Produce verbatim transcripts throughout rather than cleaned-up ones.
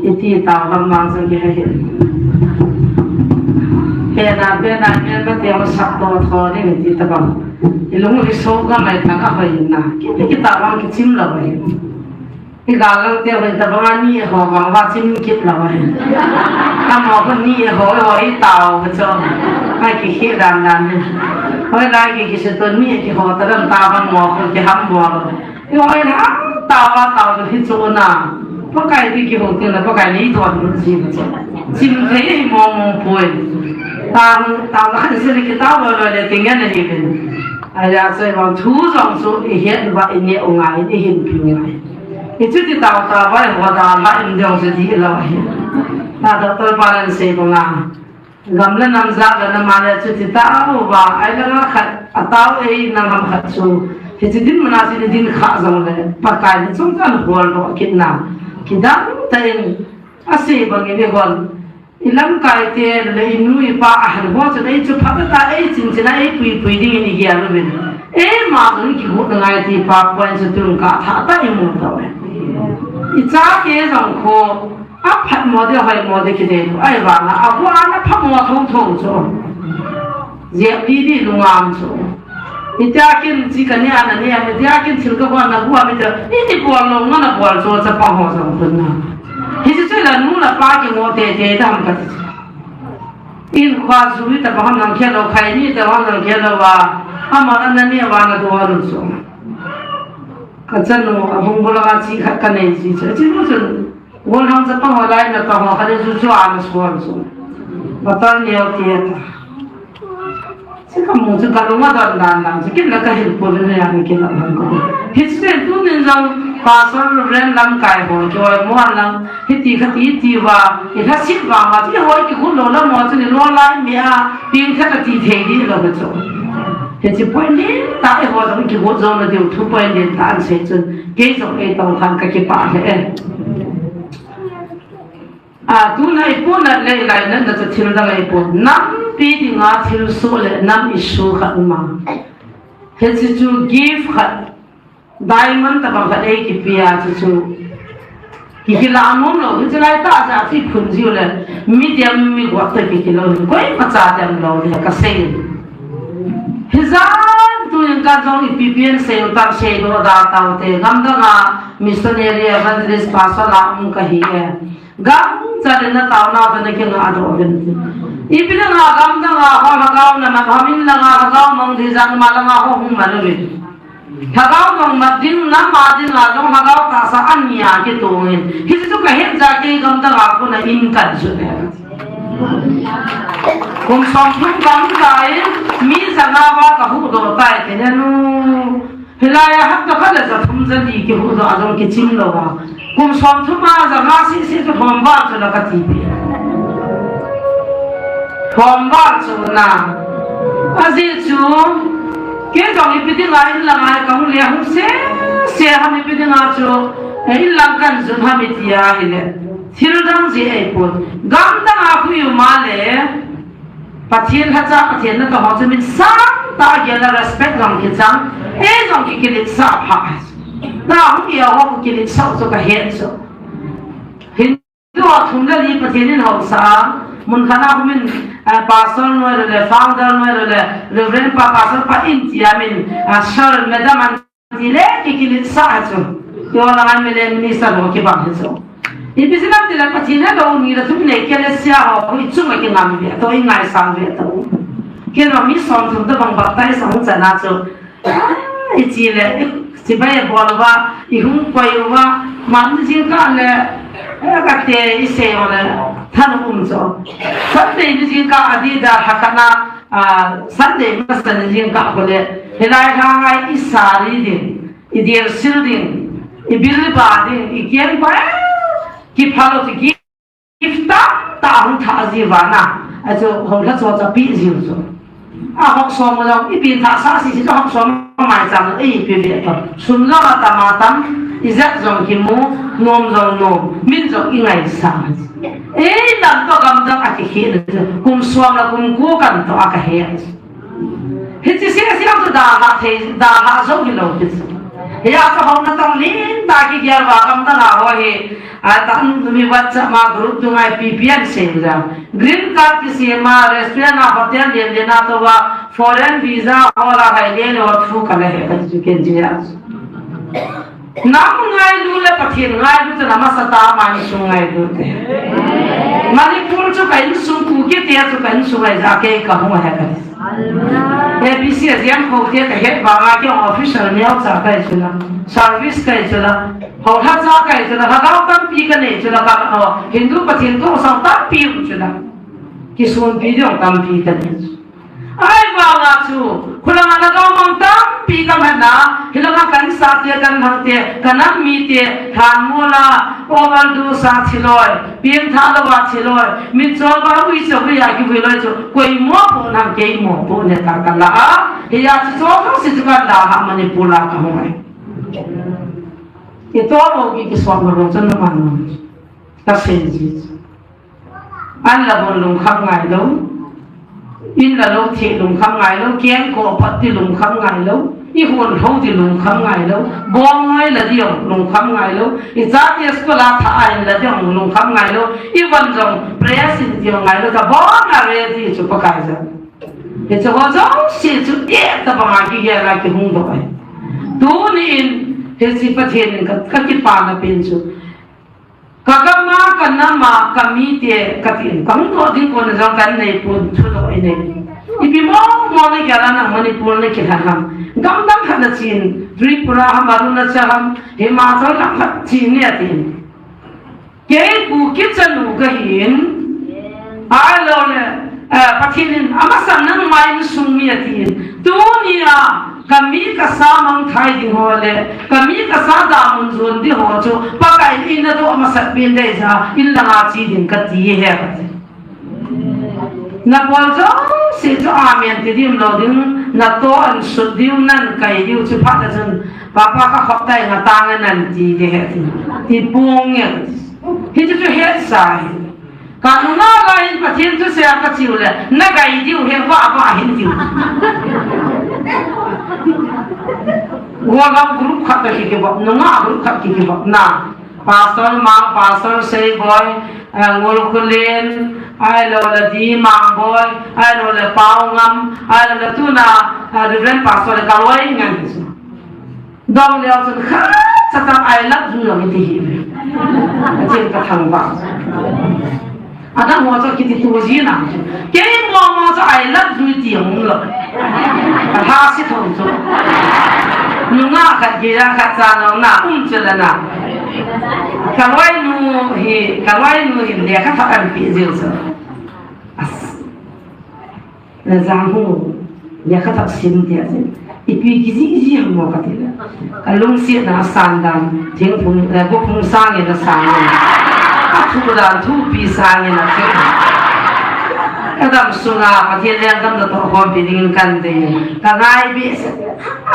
Iti tao lam mang jong kihe hi. Pena, pena, pena, pena, tia sak to tho ni, iti tabang. Ilung iso ga mai ta ka hoi na. Kiti kita bang kichim la hoi. Igal lang tia hoi tabang ani ho bang ba chim kit la hoi. Tamo ko ni ho, ho i tao ko cho. Ai ki khi dan dan ni. Hoi lai ki ki se to ni ki ho ta dan ta bang mo ko ki ham bo lo. Ihoina tao a tao le hi chu na. Pakai ti kihou tin la Pakai nei tuan lut ji. Chim thei hi mong mong poi. Tao tao la khan sili ki tao lo le ti ngen hi bin. Aya se bang thu jong chu i het va i ne u ngai i hin pi ngai. I chu ti tao tao va ho da la in dong se di lo hi. Ta doctor pa nan se ko nga. Gam le nam jat le nam a le chu ti tao va, ai le nga khat, a tao ei nang ham khat chu. Hichi dinmun a chu ni din kha jong le, Pakai ni chung chan hol lo kit na. Kidang ta in, a sei bang in i hol. I lamkai te le i nu i pa a han ho chu ei chu pha ta ei chin chin a ei pui pui ding in i hial uvin. Ei ma jong ki hut ngai ti pa point chu tung ka tha ta i mu ta ve. I cha ke jong kho, a phat mo de hoi mo de ki de. Ai va na, a bu ana pha mo thong thong chu. Jep di di lungam chu. Itia kin chi ka ni ana ni a, itia kin thil ka hua na hua mi ta. I ti ko lo nga na bol chu cha pa ho jong kun na. Hi chi chu la nu la pa ki mo te te dam ka ti. In khua zui ta pa ham nang khel lo khai ni ta ham nang khel lo wa. Ama ana ni wa na do wa lu chu. Ka chanu a hung bula ka chi khat ka nei chi chu. Chi mu chu. Golhang chapang ho lai na ka ho kha le chu chu ana suan chu. Batal neo ti ta. Chi ka mu chu ka lunga don dan dan chu kin la ka hil ko le ya ni kin la han ko. Hi chu tu nin jong Pastor Reverend lamkai ho ki oi mo lang hi ti kha ti ti va i kha sit va ma ti hoi ki khun lo la mo chu ni lo lai mi a ping kha ka ti thei di lo ka chu. Hi chi point ni ta e ho jong ki ho jong na diu thu point ni ta an sei chun. Kei jong ei tong khan ka kipah e. A, tuna i puna le i lainatna chu thil dang ahi pon. Nampi dinga thilsoh le nam issue khat um a. Hiche chu gift khat, diamond tabang khat ei kipe a chu chu. Ki kilah nom lou, hiche lai tah a chu phun jiu le, mi diam mi guat toh ki kilou, koima cha diam lou le ka sei. Hijeh chun tuin ka jong ipi pen sei u tam sei doh da taute, gamdang a missionary evangelist pastor la um kahi e. Gamcha le na taona ve na kinga doh uvin. Ipi langa gamdang a ho lhagao na mat hom in langa lhagao mang di jang ma langa ho hung man uvin. Lhagao mang mat ding na ma ding a jong lhagao tahsa an nia kitong in. Hichu ka het ja kei gamdang a kona in kan chu ne. Kum som thum gamdang in mi janga va ka huhdoh tai te ne nu. Hilai a hapta khat le ja thum ja li kihuhdoh a jong kichim lou a. Kum som thum a ja nga sisi chu thom val chu la kati pi. Thom val chu na. Ajeh chu, kei jong ipi dinga in langa kahung le hung sese ham ipi dinga chu, eh, in lang kan jun ham iti ahile. Thil dang jeh ahi pon. Gamdang a khu i um a le. Pathen lhacha, Pathen natoh ho chu min sangtah a gel a respect jong kichang, ei jong ki kiletsah pha. Na hung i a ho kiletsah chu ka het chu. Hindu ho thum le li Pathen in haosa a, mun khat a hung min, eh, pastor noi le, founder noi le, Reverend pa, pastor pa in tia min, ah, sir, madam an Ti le ki kiletsah chu. Keiho langa mi le minister ho kibang hi chu. Ipi jeh ham tile Pathen helou ni le thum nei kei le sia ho, i chunga kingam ve to, i ngaisang ve to. Keiho mi som thum tabang baptize hung chana chu. I chi le, i chibai bol uva, i hung koi uva, man jingkah le, eh, kate i sei uva le, than um chu. Sunday ni jingkah a di da hakana, Ah, Sunday masa ni jingkah khu le, hilai lhanga i sari ding, i dilsil ding, i bilba ding, i keng pa, kiphal lou chu gift tamtah hung thah ji uva na, achu hung lha chu chu pi ji u chu. A hok som jong, i pin thah sa sisi chu hok som mai chang, i pi ve to. Sum jong atam atam, i jat jong kimu, nom jong nom, min jong i ngaisang. Ei, lam to gamdang a kikhel, kum som le kum ko kan to a ka he. Hiche sese a chu dalha thei, dalha jou hilou hi chu. Hiya chu houna tong lin tah kigel uva gamdang a ho hi. Atam mi WhatsApp ma group dunga ipi ipi asei jeng. Green card kisem a, restaurant a, hotel lien lien a tou a, foreign visa ho la hai le le ho thu kala he kati chu ken jia. Nam ngailu le Pathen ngailu chu na masatah a insung ngailu te. Manipur chu ka insung, Kuki te chu ka insung ngai ja kei ka hung he kati. A B C a jeng ho te kahet banga kei official neocha kahi chula, service kahi chula, houna cha kahi chula, lhagao tampi kanei chula, ka, o, Hindu Pathen toh sang tampi um chula. Kisonpi ding tampi kanei chu. Ahivanga chu, khulanga lhagao mang tampi kaman a, hilanga ka insung te, ka lhang te, ka nam mite, lhanmol a, overdose a thi loi, pengthah louva thi loi, mitchol uva uicha uia kivui loi chu, koi mopoh nang kei mopoh ne ta kala a, hiya chu chomsi chu kala a Manipur a kahung ahi. Itoh bou ki kisop na bou chu naman. Kasei ji chu. An la bon lungkham ngailou. In la lou thei lungkham ngailou, keng ko pat ti lungkham ngailou, i hon lou ti lungkham ngailou, bong ngai la diong lungkham ngailou, i chate school a tha a in la diong lungkham ngailou, i van jong prayer sin diong ngailou, ta bon a ready chu Pakai jong. Hiche ho jouse chu e ta banga kigel a kihung doh ahi. Tuni in hiche Pathen in ka, ka kipana pen chu. Ka gam a, ka nam a, ka mite, ka tin, ka hung doh ding kona jong kan nei pon thudoh i nei. Ipi mo mo na gel a nang Manipur na kilhan ham. Gam dang khat na chen, Tripura ham, Arunachal ham, Himachal ham khat chen ni atin. Kei Kuki chanu kahin, ahilou le, eh, Pathen in amasan nangma insung mi atin. Tunia, ka mi ka sa mangthai ding ho le, ka mi ka sa damun jon ding ho chu, Pakai in nadoh masat pen dei ja, in langa che ding kati ahi kati. Nabol jouse chu amen ti ding lou ding, natoh an sut ding, nan kai ding chu phat a chun, Papa ka khop tai nga tang nan ti ding ahi ti. Ti pung nge. Hichu chu hetsa ahi. Ka nunga lai in Pathen thusei a ka cheu le, na gai diu he va va hin tiu. Wala group khat ka kikibol, nunga group khat kikibol na. Pastor Mang, Pastor Seiboi, eh, Ngulkhulen, ahilou le Di Mangboi, ahilou le Paongam, ahilou le tuna, eh, Reverend Pastor Kaloi ngan. Dong leo chun khat cha tah I love you jong iti hi. Pathen ka thangvah. Adang ho chu kiti tu ji na. Kei mo mo chu I love you ti jong lou. Ka lhasi thou chu. Nunga khat gei a khat cha nung na um chu la na. Ka loinu hi, ka loinu hin lekha thot an pe jiu chu. As. Na jang hu, lekha thot sim ti ahi. Ipi kijih jih ham mo kati le. Ka lungsetna asan dan, thingphung, eh, gophung sang in asan in. Athu dan thupi sang in athu. Ka dam sunga, Pathen lenggam natoh khompi dingin kan dei. Ka ngai behseh,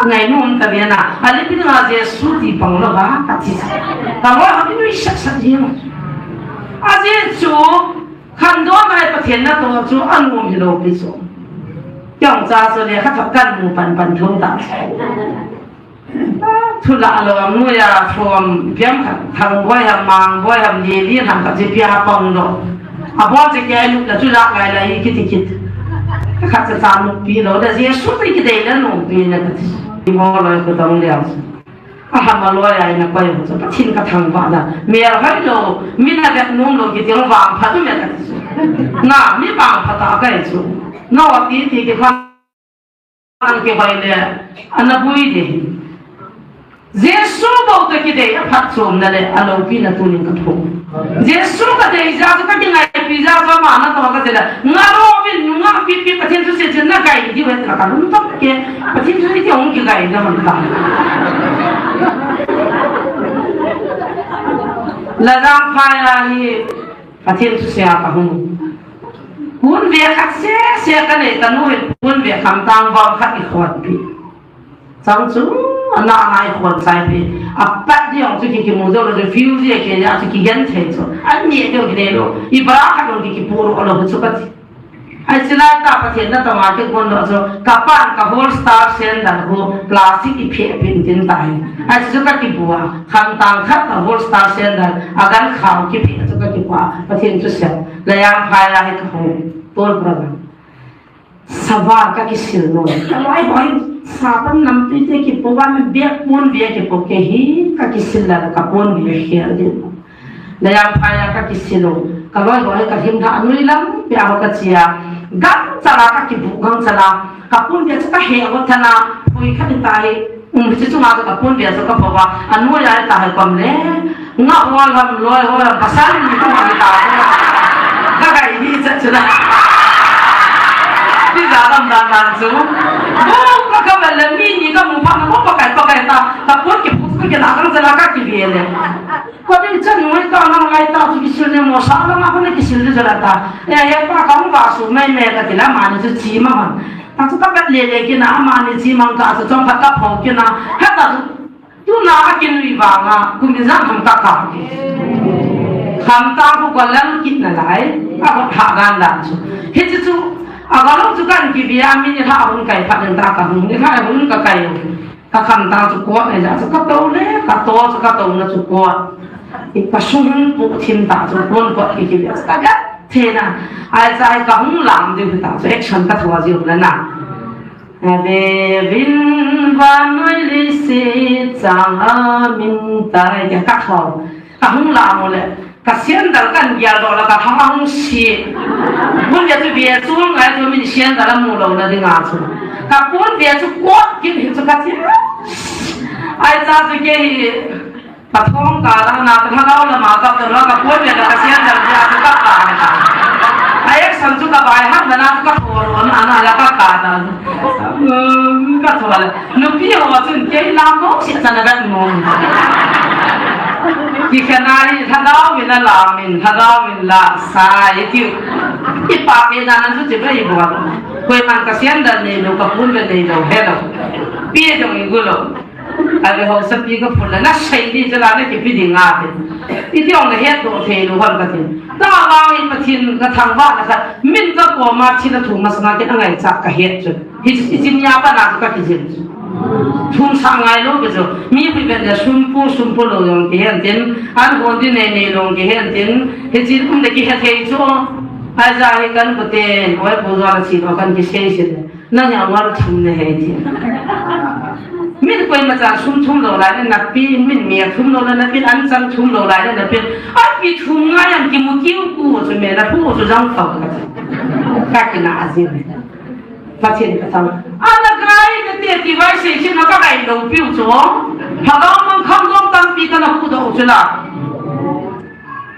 ngai nom ta ve na. Alepi dinga Jesu ti pang lou va, kati. Ka loi ha bi nui sak sak jing. A Jesu, Khandona hi Pathen natoh chu anom hilou pi chu. Kei jong cha chu lekha thot kan mu pan pan thou ta. Thu la lou a mu ya thom piang khat Thangboi ham, Mangboi ham, Lili ham khat chi pia pang lou. Abol che kei lu la chu la ngai la i kiti kit. Khat cha cha mu pi lou da Jesu ti kidei la nom pi na kati. Mo loi ko tong liang. Aham a loi a ina koi ho chu, Pathen ka thangvah na. Mel hoi lou, mi na vet nom lou kiti lou vangphat um e kati chu. Na, mi vangphat a kai chu. Na o ti ti kiphat ang kivai le, ana bui de. Jesu bou toh kidei aphatchomna le, aloupina tunin ka thum. Jesu ka dei jeh a chu ka kingaipi jeh a chu ama natoh ka ti le, ngailou vin nungah pipi Pathen thusei chu na gai diu ahi ti la ka lung tong kei. Pathen thusei ti hung kigai na man ta. Lajang phai a hi Pathen thusei a ka hung. Kun ve khat seh seh ka nei tanu hin kun ve khamtang vang khat i khonpi. Chang chu, ana ngai khon chai pi. Apat ding chu ki kimu jou lou, refugee a kei a chu kigenthei chu. An ni ding kinei lou. I bra khat dong ki kipu lou lou chu kati. Ai, chilai ta Pathen natong a kikon doh chu, kapan ka All Star sandal hu plastic a ipheh peh in tin tai. Ai, chu kakibu a, khamtang khat ka All Star sandal, agan khao kipheh chu kakibu a, Pathen thusei. Lajang phai a hi kahung, tol program. Sava kakisil lou. Kaloi hoi, sapan nampi te kipo va, mi bek pon ve kipo, kei hi kakisil la, kapon ve khel din. Lajang phai a kakisil lou. Kaloi hoi, kalhim tha anui lam, pia ho kache a. Gangchal a kakibu, gangchal a. Kapon ve chu kahe got than a, poi khat in tai. Um, hiche chunga chu kapon ve chu kapo va, anoi a ta hai kom le. Nga hol ham, loi hol ham, pasal ni ka hol ta. Ka kai ni cha chu la. Ti ja lam dan dan chu. Bo ka ka ba le mi ni kamu pha na ko pakai pakai ta. Kapon kipu chu kila kang cha la kakive le. Ko ding chan noi ta na lai ta chu kisil ne mo sa la ma ko ne kisil le ja la ta. E, e pa ka mu ba su mai mai kati la ma ni chu chi ma han. Ta chu ka vet le le kit na, amani chi mang ka chu chomkhat ka pho kit na. Heta chu tuna akinui vang a, kum ijat ham ka kap kit. Khamtang khu ka lal kit nalai, ka hot ha dan dan chu. Hichu chu, agalou chu kan kive a, mi ni lha hun kai phat in ta ka hung, ni lha hun ka kai u. Ka khamtang chu kot nei ja chu ka to le, ka to chu ka to na chu kot. I ka sung pu thim ta chu kon kot ki kive a, ka ga. Thena, ai cha ai ka hung lam diu ta, so action ka thua diu la na. Ave vin van noi li si chang a min tai ka ka thua. Ka hung lam le, ka sandal kan gial do la ka hang hung si. Mun ya tu bia tu ngai tu min sandal mu lo na ding a chu. Ka pon bia chu kot kin hin chu ka ti. Ai cha chu ke hi. Ka thong ka la na ka lhagao la ma ka to la ka pon le ka sandal ja ka ka ka na. Ai ek san chu ka bai ha na na ka thor on ana la ka ka na. Um, ka thor la. Nupi ho chun kei lam mo si sa na gat mo. Ki ka na ri lhagao min la min, lhagao min la sa i ti. I pa ke na na chu ti bai bo. Koi man ka sandal nei lo, ka pon le nei lo, hello. Pi dong i gu lo. Ave hausapi ka phun la, na sei di chala na kipe ding ati. Iti ong na het doh thei lou ham kati. Tavang in Pathen ka thangvah na khat, min ka koma thina thum masanga kin angaichat ka het chu. Hi, hiche nia pat na chu ka kijil chu. Thum sang ngai lou ka chu. Mi pi ben da sum pu, sum pu lou jong kihen tin. An hon di nei nei lou kihen tin. Hiche um da kihe thei chu. Aija hi kan pu ten, oi pu jo la chi lo kan kisei sei. Na nia ngal thum ne hei ti. Min koima chan sum thum lou lai na napi, min mi thum lou na napi, an chan thum lou lai na napi. Api thum ngai am kimu kiu ku chu me na hu chu jang tau ka. Ka kina ajin. Pathen ka thang. Ana kai na te ti vai sei sei na ka kai lou piu chu. Lhagao mang kham dong tampi ka na hu do chu la.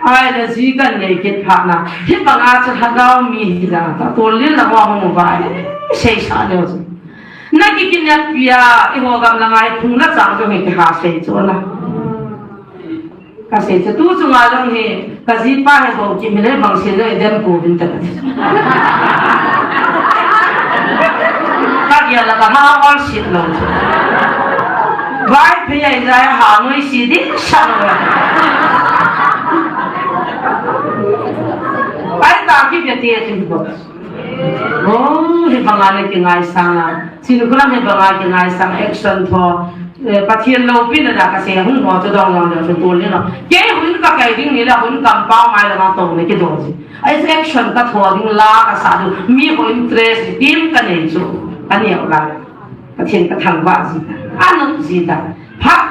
Ai, la ji kan nei kit phat na. Hi banga chu lhagao mi hi jang ta. Tol lil la ho hung vai. Sei sa leu chu. Na ki kinep pia, i ho gam la ngai phung la chang jong hi kiha sei chu na. Ka sei chu tu chunga jong hi, ka jipa hi ho ki mi le bang sei le dem ko vin ta. Ka gia la ka ha ol sit lo chu. Vai phe ai jai ha noi si di sa lo. Ai ta ki pia ti a ti bo. Oh, hi banga na kingaisang a. Chin kulam hi banga kingaisang action tho. Eh, Pathen loupina da ka sei hung ho chu dong dong dong chu tol ni lo. Kei hun ka kai ding ni la hun kampau mai la ma to ne ki do ji. Ai action ka tho ding la ka sa du. Mi ho interest tim ka nei chu. Ka neo la. Pathen ka thangvah ji ta. Anu ji ta. Phat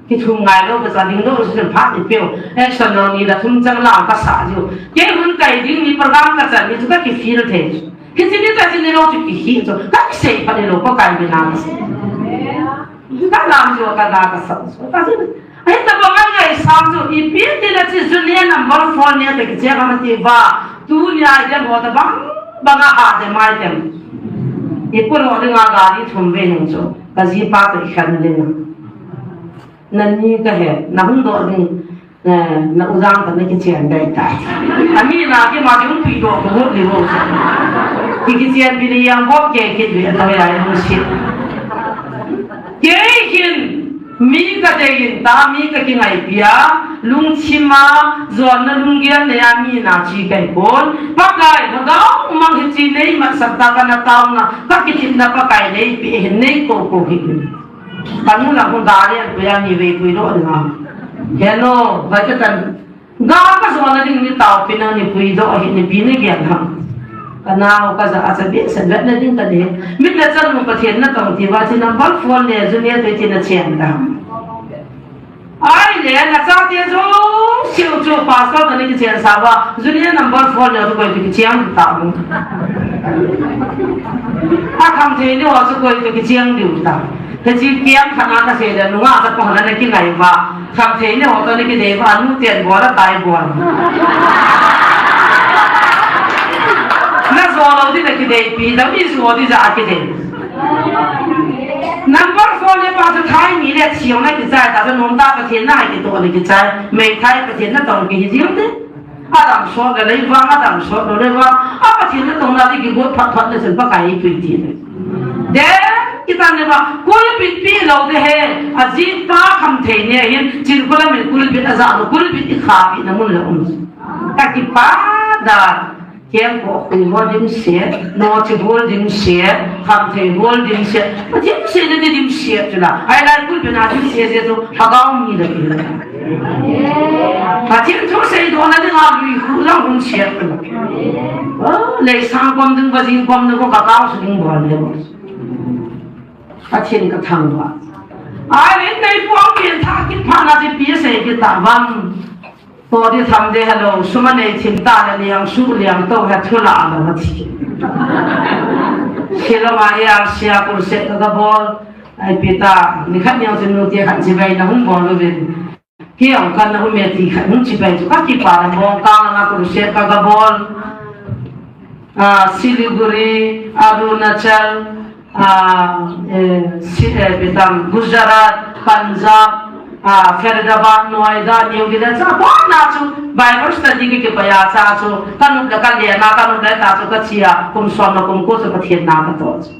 kithum ngai lou, ka cha ding lou, chu phat ni peu. Action lou ni la thum chang la ka sa ju. Kei hun kai ding ni program ka chan ni chu ka ki feel thei. Hiche ni ta chu ni lou chu ki hi chu. Ka ki sei phat ni lou, ka kai ni na ka sei. Ka lam ju ka da ka sa. Ka chu. Ai ta ba ngai ngai sa chu. Ipi ti la chu junior number four ni ta ki che ka ma ti ba. Tu ni ai dem ho ta bang. Banga ha de mai tem. I pu lo ding a gari thum ve nung chu. Ka jipa to i khan ding. Na ni ka he, na hung doh ding. Eh, na u jang ka na kichen dai tai. Ami na ki ma ki hung pi doh ko hot ni ho. Ki kichen bi ni yang bo ke ki bi ta ya hung si. Kei hin. Mi kadei in ta, mi kakingaipia, lungthima, jonna lunggel neia mi nachi kahipon. Pakai, Lhagao mang hiche neimatsah ta kana taona, kakitepna Pakai neipeh hin neikou kou hih in. Kanu lang hung dalen puia nivei puidoh ding ham. Heno, vai katan. Ga kajona ding ni taopi nang ni puidoh ahi ni pi ni gel ham. Kanao kaja a cha behseh vetna ding kadei. Mit le chan mu Pathen natong tia chu number four le junior te tia nachen ding ham. Ahile nachate jouse chu pastor toh ni kichen sah uva junior number four le chu koi toh kichen ding ham. Akhamthei ni ho chu koi toh kichen ding ham. Hiche kiang khana kasei le nunga cha pa hana nakingai uva. Khamthei ni ho toh ni kidei uva, nu ten bol a tai bol. Najo lou ding nakideipi, dam ijo ding ja kidei. Number four le pa chu thai mi le chiong nakichai, ta chu nom ta Pathen na kitoh nakichai. Meithai Pathen natong kihi jing ding. Adam sot le leivang, Adam sot le leivang. A Pathen natong na ding kigot phat phat le chun Pakai eipui ti le. De, kitan le ba, kulbit pi lou de he, ajeh pa khamthei ni hin, chin kula min kulbit aja lou, kulbit ikhah pi na mun le um. Kakipa da, kengkoh khui ho dimset, noche hol dimset, khamthei hol dimset, Pathen seina di dimset chu la. Ahilai kulbit na dimset se chu, Lhagao mi le pi le. Pathen thu seidohna dinga lui khu lang hung siat. Oh, lei sang kom ding, vajing kom ding, ko ka kau su ding bol le. Pathen ka thangvah. Ai, len nei puang pian tha kit pha na ti pi sei kit ta vam. To di tham de hello, sum anei thin ta le liang su liang to ha thu la la na thi. Sila ma ya sia kur se ka bol. Ai pi ta, ni khat niang chin nu ti khat chi bai na hung bol lu vin. Kiang kan na um e ti khat hung chibai chu kakipa na bong kang na crusade ka kabol. Ah, Siliguri, Arunachal, ah, eh, si, eh, bitam, Gujarat, Punjab, ah, Faridabad, Noida, New Delhi, cha bol na chu Bible study ki kipaya cha chu, kanop le kalen na, kanop le ta chu kachia, kum som na kum ko chu Pathen na katoh chu.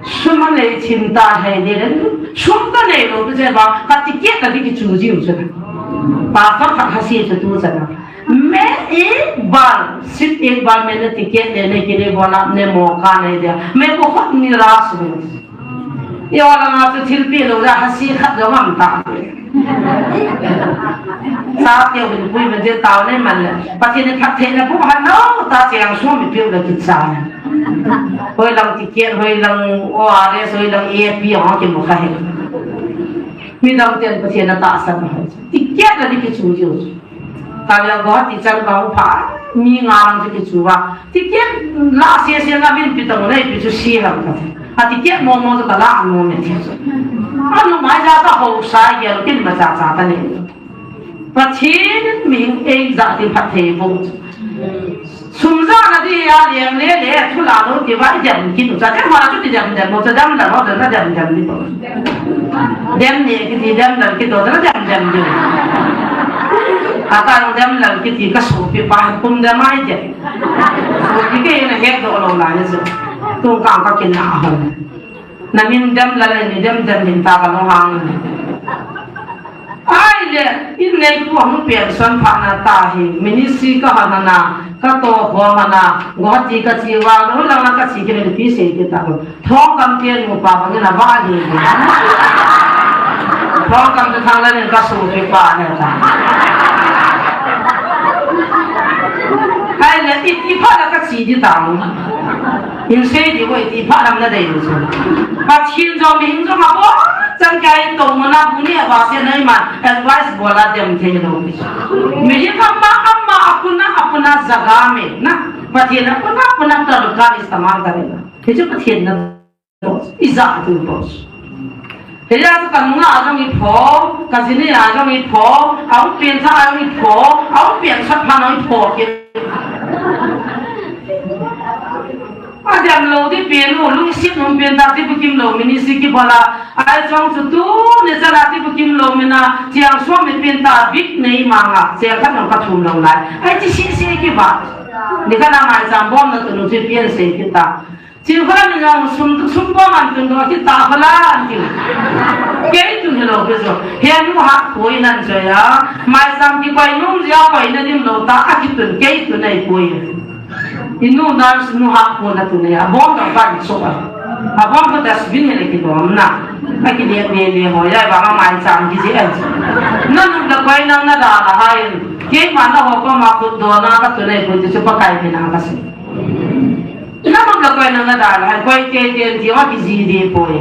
Sum anei thin ta hei ni le, sum kanei lou pi je ba, ka ticket ka di kichu jiu chu. Pastor khat hasi chu tu cha na. मैं एक बार, सिर्फ एक बार मैंने टिकट लेने के लिए बोला, आपने मौका नहीं दिया। मैं बहुत निराश हूँ। Yo langa chu thilpeh lou ja hasi khat jong um ta. Sa keu hin pui ma je tao nei man le. Pathen in phattheina pu han no ta cheng sum mi piu le kit sa. Hoilang ticket, hoilang O R S, hoilang A P ho kimu kha hi. Midang ten Pathen atahsan ho. Ticket la di kichu jiu. Kavang Guwahati chan kahung pha, mi nga lang chu kichu uva. Ticket la sese nga min pi tang nei pi chu si ham ka. A ticket mo mo chu kala mo me ti chu. Anu mai ja ka ho sa ya kin ma cha cha ta nei. Pathen in mi hing ei ja ti phatthei bou. Sum jana dia leng le le thu la lou ti uva i dem kit u cha, te ma chu ti dem dem mo cha, dem la mo cha, na dem dem ni to. Dem ni kiti dem la kito cha, na dem dem ni. Aka dem la kiti ka sopi pa kum dem ai dem. Sopi ke na hek doh lou la ni chu. Tung kang ka kin na hon. Na min dem la le ni dem dem hin ta ka long hang. Ahile, in neipu hung pension pha na ta hi, ministry ka hana na, ka to ho hana, Guwahati ka chi vang, hoilang na ka chi kile pi sei kit ta ho. Thongkam te nupa bang in ava hi. Thongkam te thang la nin ka sopi pa ne ta. Ahile, i, i pha la ka chi di ta mo. In sei di voi ti pha lam na dei lu chu. Pathen jong mi hing jong a bol chan kai to mo na bu ni a ba se nai ma advice bol a dem thei lo. Mi hi ama ama apuna apuna jaga me na. Pathen apuna apuna tarka istemal kare na. Hi chu Pathen na. Ija tu boss. Hila tu kan nga jong i pho, ka jini a jong i pho, a u pen tha a jong i pho, a u pen sat pha jong i pho ke. A dem lou di pen u, lungset um pen ta ti bukim lou, ministry kibol a, ai jong chu tuni chan a ti bukim lou mina, chiang som mi pen ta bik nei manga, chiang khat jong ka thum lou lai. Ai ti si si kiba. Ni ka na mai cham bom na tu nu chi pen sei kita. Chi khola ni jong sum tu sum po man tun do ki ta khola an ti. Kei tun hello ke jo. He nu ha koi nan jo ya. Mai sam ki koi nung ja koi na dim lo ta a ki tun kei tun nei koi. Inu nurse nu ha ko na tun ya. Bom da ban so. A bom ko dustbin le ki dom na. A ki le le le ho ya ba ma mai sam ki je. Na nu da koi na na da la hai. Kei ma na ho ko ma ko do na ka tun nei koi ti su pa kai mi na ka si. Ina bang ka koi na nga dal hai koi te te ti wa ki ji di poi.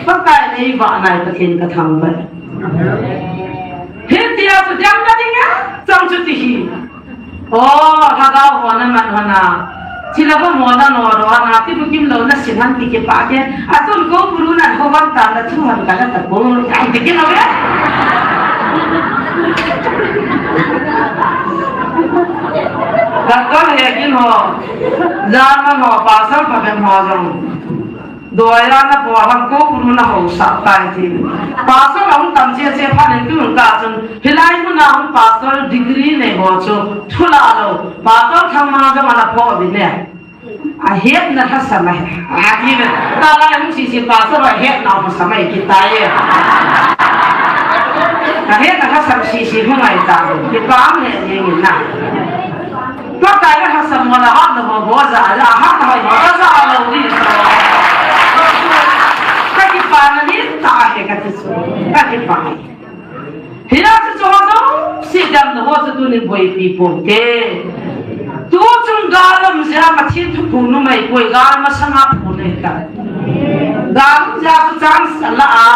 Pakai nei va nai Pathen ka thang ba. Hin ti a su jam na ding a, chang chu ti hi. O, ha ga ho na man ho na. Chi la ba mo na no ro na ti bu kim lo na sin han ti ki pa ke. A tun ko puru na ho ban ta na thu han ka la ta ko. Ai ti ki no ya. Ka ko he kin ho. Jana ho, pastor phabep ho jong. Doya na po hang ko punu na ho sa tai ti. Pastor hung tam che che pha len tu ka chun. Hilai mun a hung pastor degree nei ho chu. Thula lo. Pastor thang ma jong ana pho vi ne. A het na lhasam a he. A ti ve. Ta lai hung si si pastor a het na lhasam a he ki tai. A het na lhasam si si hung ai ta. Ki pam he ni na. Pakai la lhasam mo la hat na mo bo za, la hat na mo bo za lo ni. Ka kipana ni ta he ka ti su. Ka kipa. Hila chu chu ho jong si dam na ho chu tunin boipi pon te. Tu chung gal um jia Pathen thu phu numei poi gal masanga phu nei ta. Gal um jia chu chance la a.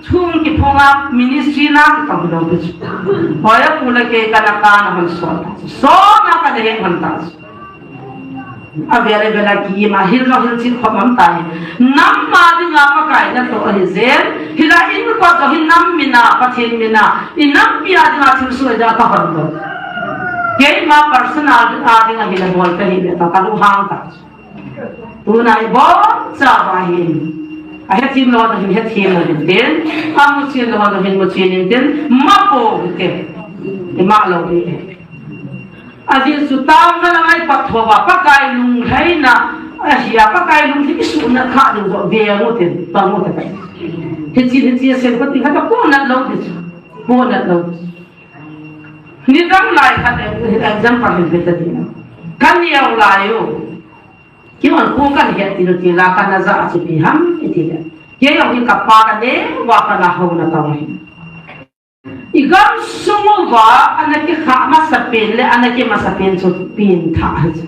Chung kiphong a ministry na kipang lo pe chu. Hoiya pu le kei kana kana hon so ta. So na kana he hon ta. A vele vele ki ma hil lo hil chit khom am ta hi. Nam ma dinga Pakai na to ahi jen. Hila in ko to hi nam mina Pathen mina. I nam pia dinga thil soi da ka hon lo. Kei ma personal a dinga hila bol ka hi le ta ka lu hang ta. Tuna i bon cha ba hin. A hethem lou na hin hethem lou hin tin. A muchen lou na hin muchen in tin. Ma po hin tin. I ma lou hin. A jin su tao na la ngai pat ho ba Pakai lunglhaina. A hia Pakai lunglhai su na kha ding zo ve ngu tin. Pa ngu ta kai. Hichi hichi sen ko tin kha ta po na lou tin. Po na lou. Ni dang lai khat example hin ve ta ding. Kan niau lai u. Kei hon kong kan het til til a kana ja a chu ipi ham iti le. Kei jong hi kapa kane, va kana hou na tong hi. I gamsung uva, ana kikhah masapen le, ana kimasapen chu pengthah hi chu.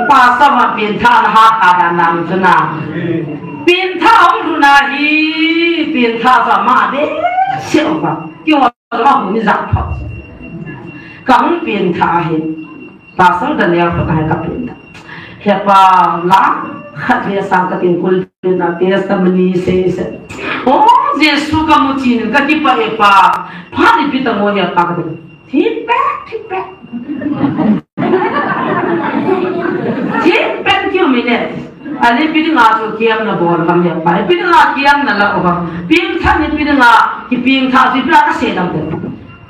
Pastor ma pengthah na ha kha dan dan chu na. Pengthah hung lhun ahi, pengthah chu ama behseh uva. Kei hon ma hung ni ja pha. Ka hung pengthah ahi. Pastor Daniel kho ta hai ka pengthah. He pa la khat ve sang ka tin kul pin na testimony se se. O Jesu ka mu chin ka kipa e pa. Pha ni pi ta mo he pa ka tin. Thip pe, thip pe. Thip pe kiu mi ne. Ale pi nga chu kiam na bol kam he pa. Pi nga kiam na la o kam. Pengthah ni pi nga kipengthah chu pi ka se dam de.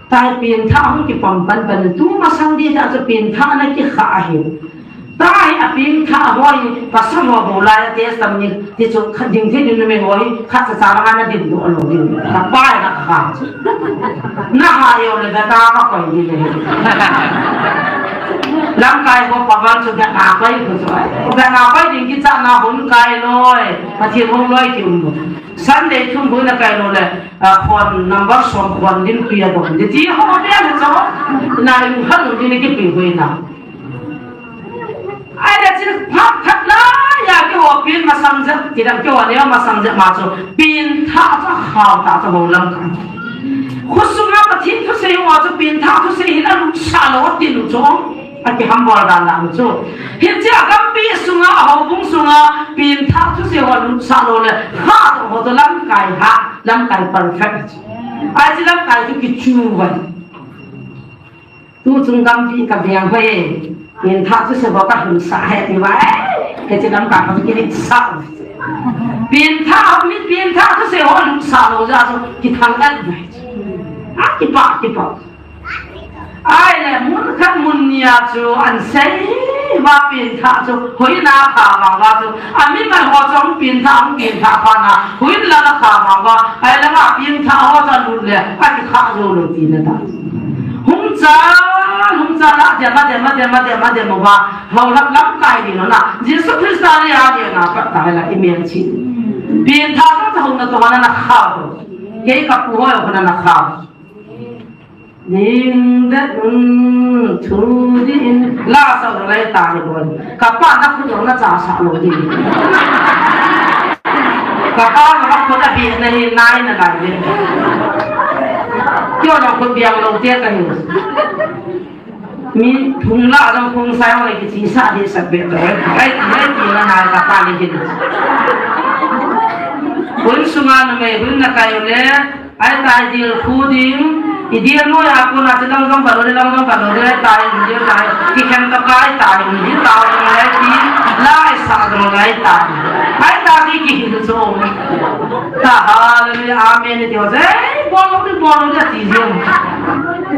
Tai pengthah hung kipom pan pan tu masang di ta chu pengthah na kikhah ahi. Tai a pengthah ho hi pasal ho bol lai a testimony ti chu kha ding thei ding me ho hi kha cha cha na ding do lo ding. Ka pai na kha chu. Na ha yo le da ta ka koi di le. Lamkai ho pa ban chu da na koi ku chu. Da na koi ding ki cha na hun kai loi. Pathen hung loi ki um. Sunday thum bu na kai lo le. A, phone number som phone din pia dong. Di ti ho pia le cho. Na ring hal ding ki pi hui na. Ai le chin phak khat la ya ki ho pin masang jep, ti dam ki ho ne masang jep ma chu. Pengthah chu hao ta chu ho lam ka. Khosung a Pathen thusei ho chu pengthah thusei hin a lut sa lo ti lu chu. A kihambol dan dan chu. Hiche a gampi sunga, a houbung sunga, pengthah thusei ho lut sa lo le, ha to ho to lamkai ha, lamkai perfect. Ai chi lamkai chu kichu vai. Tu chung gampi ka beng hoi. Pengthah thusei ho ka hun sa he ti vai. Hiche lamkai ho kilit sa. Pengthah mi pengthah thusei ho lut sa lo ja chu kithang an vai. A kipa, kipa. Ai le, mun khat mun ni a chu an sei Ba pengthah chu, hoiya kha vang uva chu, a mimal ho chu hung pengthah, hung pengthah phat na, hoiya la kha vang uva, ahilanga pengthah ho chu alut le, akikha jou lou tina ta. Hung chal, hung chal a, dem a, dem a, dem a, dem a, dem uva, hoilai lamkai ding lou na, Jesu Christa le a le na, pat ta la, i mel chi. Pengthah chu hung na to na na kha. Kei ka pu ho na na kha. Ding det, um, thu ding. La sa lou lai ta hi bon. Ka pa na khu dong na cha sa lou ding. Ka pa na khu na bi na hi nai na lai ding. Kio na khu biang lou te ka hi. Mi phung la dong phung sai ho ki chi sa di sa be to. Ai, ai, ti na na ka pa ni hin. Hun sunga na mai hun na kai le. Ai tai dil khu ding, i dil noi a kona chu lang jong pa lou, lang jong pa lou, ai tai, dil tai, kikhen toh kai tai, dil tai jong lai ti, lai sa jong lai tai. Ai tai di kihil chu. Ta hallelujah, amen ti ho. Ei, bol lou di, bol lou di ti jong.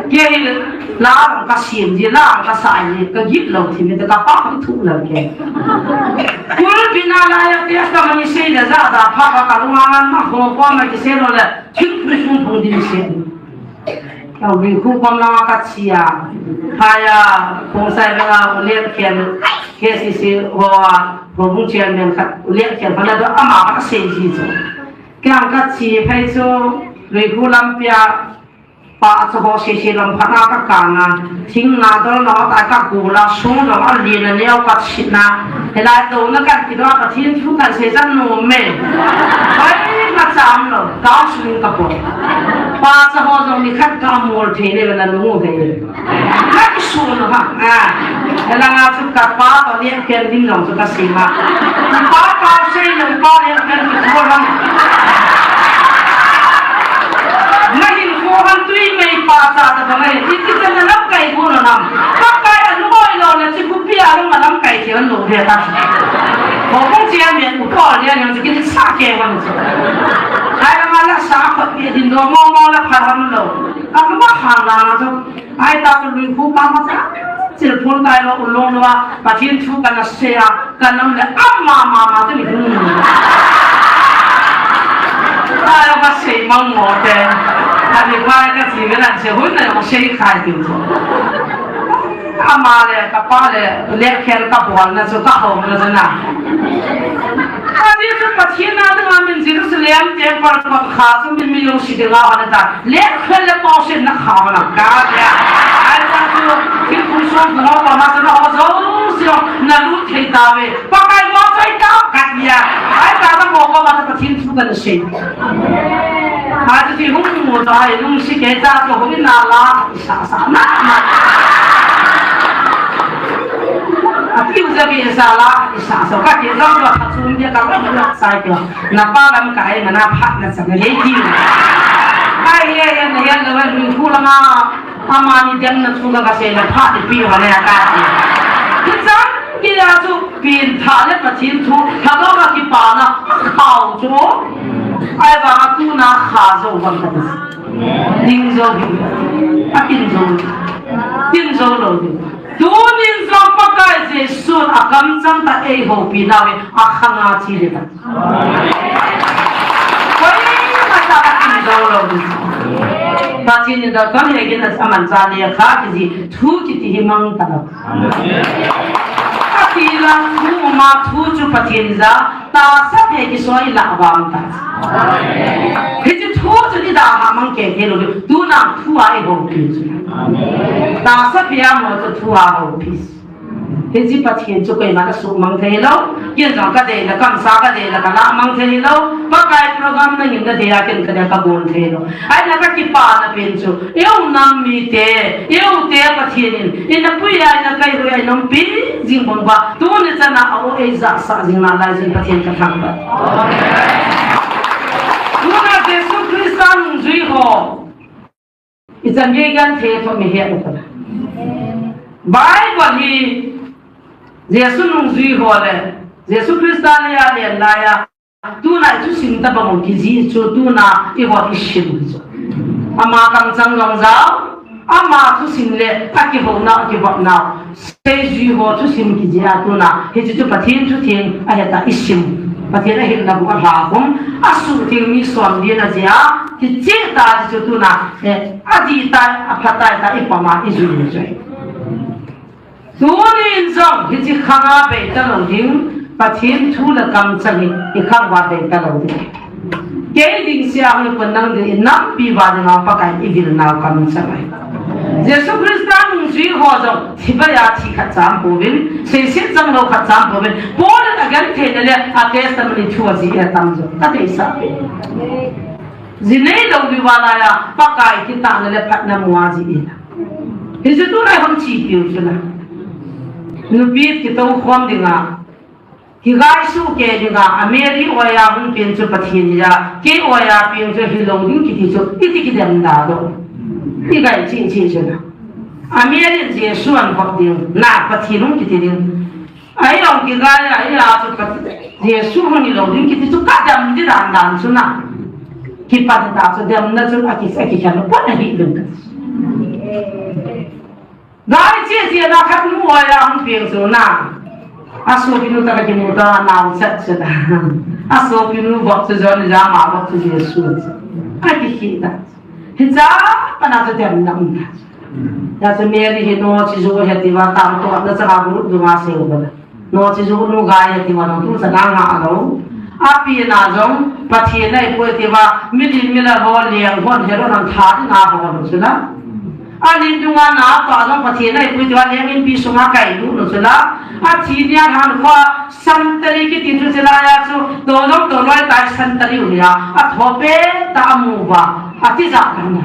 Kei hi la ka sim di, la ka sa di, ka git lou ti mi ta ka pa ka thu lou ke. Pulpit na la ya ti ka mani sei la ja da pha ka ka lunga ma ho ko ma ki sei lou le. Thingpui sung phung ding se. Ka ui khu pam langa ka chia. Phaya, phung sai vela u Lian Khian, K C C ho a, ho phung chairman khat, u Lian Khian khat na do ama ka sei ji chu. Kiang ka chi phei chu, ui khu lampi a, pa chu ho sei sei lam phat na ka kang a. Thing na dol na ta ka gu la sung dol a lin a neo ka chit na. Hilai to na kan kidoh a Pathen thu kan sei chan nom e. Hoi ma cham lou, ka sung ka po. Pa chu ho jong ni khat ka mol thei le na nu thei. Ka ki su no ha. A. Hilanga chu ka pa to ni ken ding jong chu ka sei ma. Pa pa sei jong pa ni ken ki ko lam. Na hin ko han tui mei pa cha ta ba ngai, ti ti cha na lam kai bu na nam. Pakai a lu oi lou na chi bu pi a lu ma lam kai ti an lo de ta. Ho kong chi a mien u ko le nang chi ki sa ke wan chi. Ai la ma la sa ko pi din do mo mo la pha ram lou. Ka lu ma khan la na chu. Ai ta chu lui khu pa ma cha. Chil phun tai lou u long lou a. Pathen thu ka na sei a. Ka nam le ama ma ma te ni hun. Ai ka sei mang mo te. Ani pa ka chi ve nan sei hun na ko sei khai ti chu. Ama le ka pa le le khen ka bol na chu ka hom na chu na. Ani chu Pathen na ding a min Jerusalem temple ko kha chu min mi lo si ding a na ta. Le khen le pau sen na kha na ka ya. Ai ta chu ki kun so ko pa ma na ho zo si na lu thei ta ve. Pakai mo choi ta ka ya. Ai ta na mo ko ma ta Pathen thu kan sei. Ai ta ti hung mo ta ai lung si ke ta ko hung na la sa sa na na. A ti u za bi sa la sa sa ka ti za ko ta chun dia ka ko na sa ke. Na pa lam kai na na phat na sa na ye ti. Ai ye ye na ye na wa lu khu la ma. Amani dang na thu ka sei na pha ti pi ho le ka ti. Ti chang ki la chu pengthah le Pathen thu, tha ka ka ki pa na khau chu. Ai ba tu na kha zo bang ka ti. Ding zo hi. A tin zo. Tin zo lou di. Tunin jong Pakai Jesu a kamchang ta ei houpi nau hi a khang a chi di ta. Koima cha a tin zo lou di. Pathen in da kan he gin a man cha le kha ki ji thu kiti hi mang ta lou. Ati la thu ma thu chu Pathen ja tahsa phe kisoi la bam ta. Hiche thu chu i da ha mang ke ke lou. Tuna thu a i houpi chu. Tahsa phe a mo chu thu a houpi. Hiche Pathen chu koima ka sumang thei lou. Ken jong ka dei la, kamsa ka dei la, ka la mang thei lou. Pakai program na hin na dei a ken ka dei ka bol thei lou. Ai na ka kipana pen chu. Eu nam mite, eu te Pathen in, in na pui ai na kai hui ai nom pi jing bang ba. Tuni chan a o ei ja sa jing na lai jing Pathen ka thangvah. Tuna Jesu Christa nungjui ho. I chan gei genthei tho mi he u ka. Bible hi Jesu nungjui ho le, Jesu Christa le a len lai a, tuna i thusim tabang u kiji chu tuna i ho i sim chu. Ama kamchang jong jao, ama thusim le a kihouna, a kivopna. Seijui ho thusim kijih a tuna, hiche chu Pathen thutheng ahi ta isim. Pathen ahilna bou alha khum, asuhtheng mi som li na jeh a, kicheh ta chu tuna, eh, adih tai, apha tai ta ipom a ijui jui. Tunin jong, hiche khanga bei talou ding, Pathen thu le kamchang hi, ikhang uva bei talou ding. Kei ding sia hung pon nang ding, inampi uva dinga Pakai in ivil nau kamchang ahi. Jesu Christa nungjui ho jong, thi bai a thi khat cha um pouvin, seiset chang lou khat cha um pouvin, Paul in agenthei na le, a testimony thu ajih atam jong, kadeisah peh. Ji neilou diu va laiya, Pakai kitahna le phatna mu a jih in. Hichu tulai hung chi piu chu na. Nupi kitou khom dinga, kigai suh kei dinga, a Mary oiya hung pen chu Pathen hia, kei oiya pen chu hilou ding kiti chu, iti kidem da lou. Igai chi chi chu na. A Mary in Jesu ahin vop ding, na Pathen hung kiti ding. Ahi jong kigai a, ahi a chu Pathen, Jesu hung hilou ding kiti chu kadem di dan dan chu na. Kipan ta chu demna chu aki, akikhel pon ahi ding ka. Gai che che na khat nu oiya hung peng chu na. Asopinu toh kakimu ta nau chat chu na. Asopinu vop chu John, ama vop chu Jesu. Akikhel ta. Hicha pat na chu demna um ta. Hijeh chun Mary hi noche joh ahi tia tangtona changa group dunga asei uva. Noche joh nu gai ahi tia nung tu chana nga alou. Api na jong Pathen ahipoi tia milim milal ho leng hon Herod in atha ding a hol u chu la. Alim dunga na pa jong Pathen ahipoi tia leng inpi sunga kai lut u chu la. Athi nia lhan kho santari kiti chu chu laiya chu to jong to loi tai santari u nia. Athopi ta amu uva. Atijat ta na.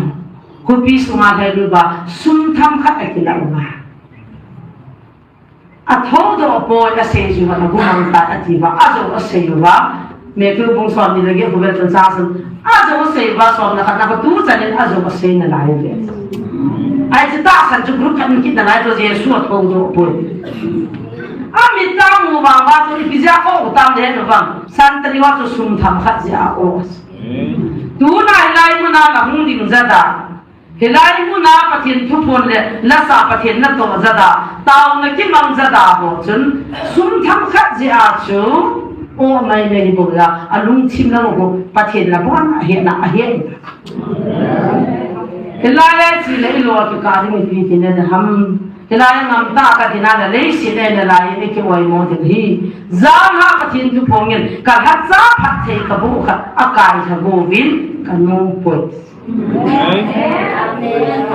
Khopi sunga lhai lut uva, sum themkhat akilah uva. Athoudoh poi asei jeh uva, nagumang tai ati uva, ajou asei uva. Matthew bung som ni le get khu vel chun chang som. Ajou asei uva, som le khat na kho tu chan in ajou asei nalai uve. Ahi chu tahsan chu group khat in kit nalai chu Jesu athoudoh poi. Amit a amu uva uva chu ipi jeh a kho u tam le hen uva. Santari ho chu sum themkhat jeh a o. Tuna hilai muna nahung ding jat a. Hilai muna Pathen thuphon le lasa Pathen natoh jat a. Taona kimang jat a ho chun. Sum themkhat jeh a chu. O mai nei bol a. Alungthim lang u Pathen la bon ahet na ahet. Hilai a chi le ilo kikah ding ipi ti le ham. Hilai a ngam tah a ka dinga la leiset a nalai in ki oimo ding hi. Jana Pathen thuphon in ka lhacha phatthei ka bu khat akai lha uvin ka nom poi.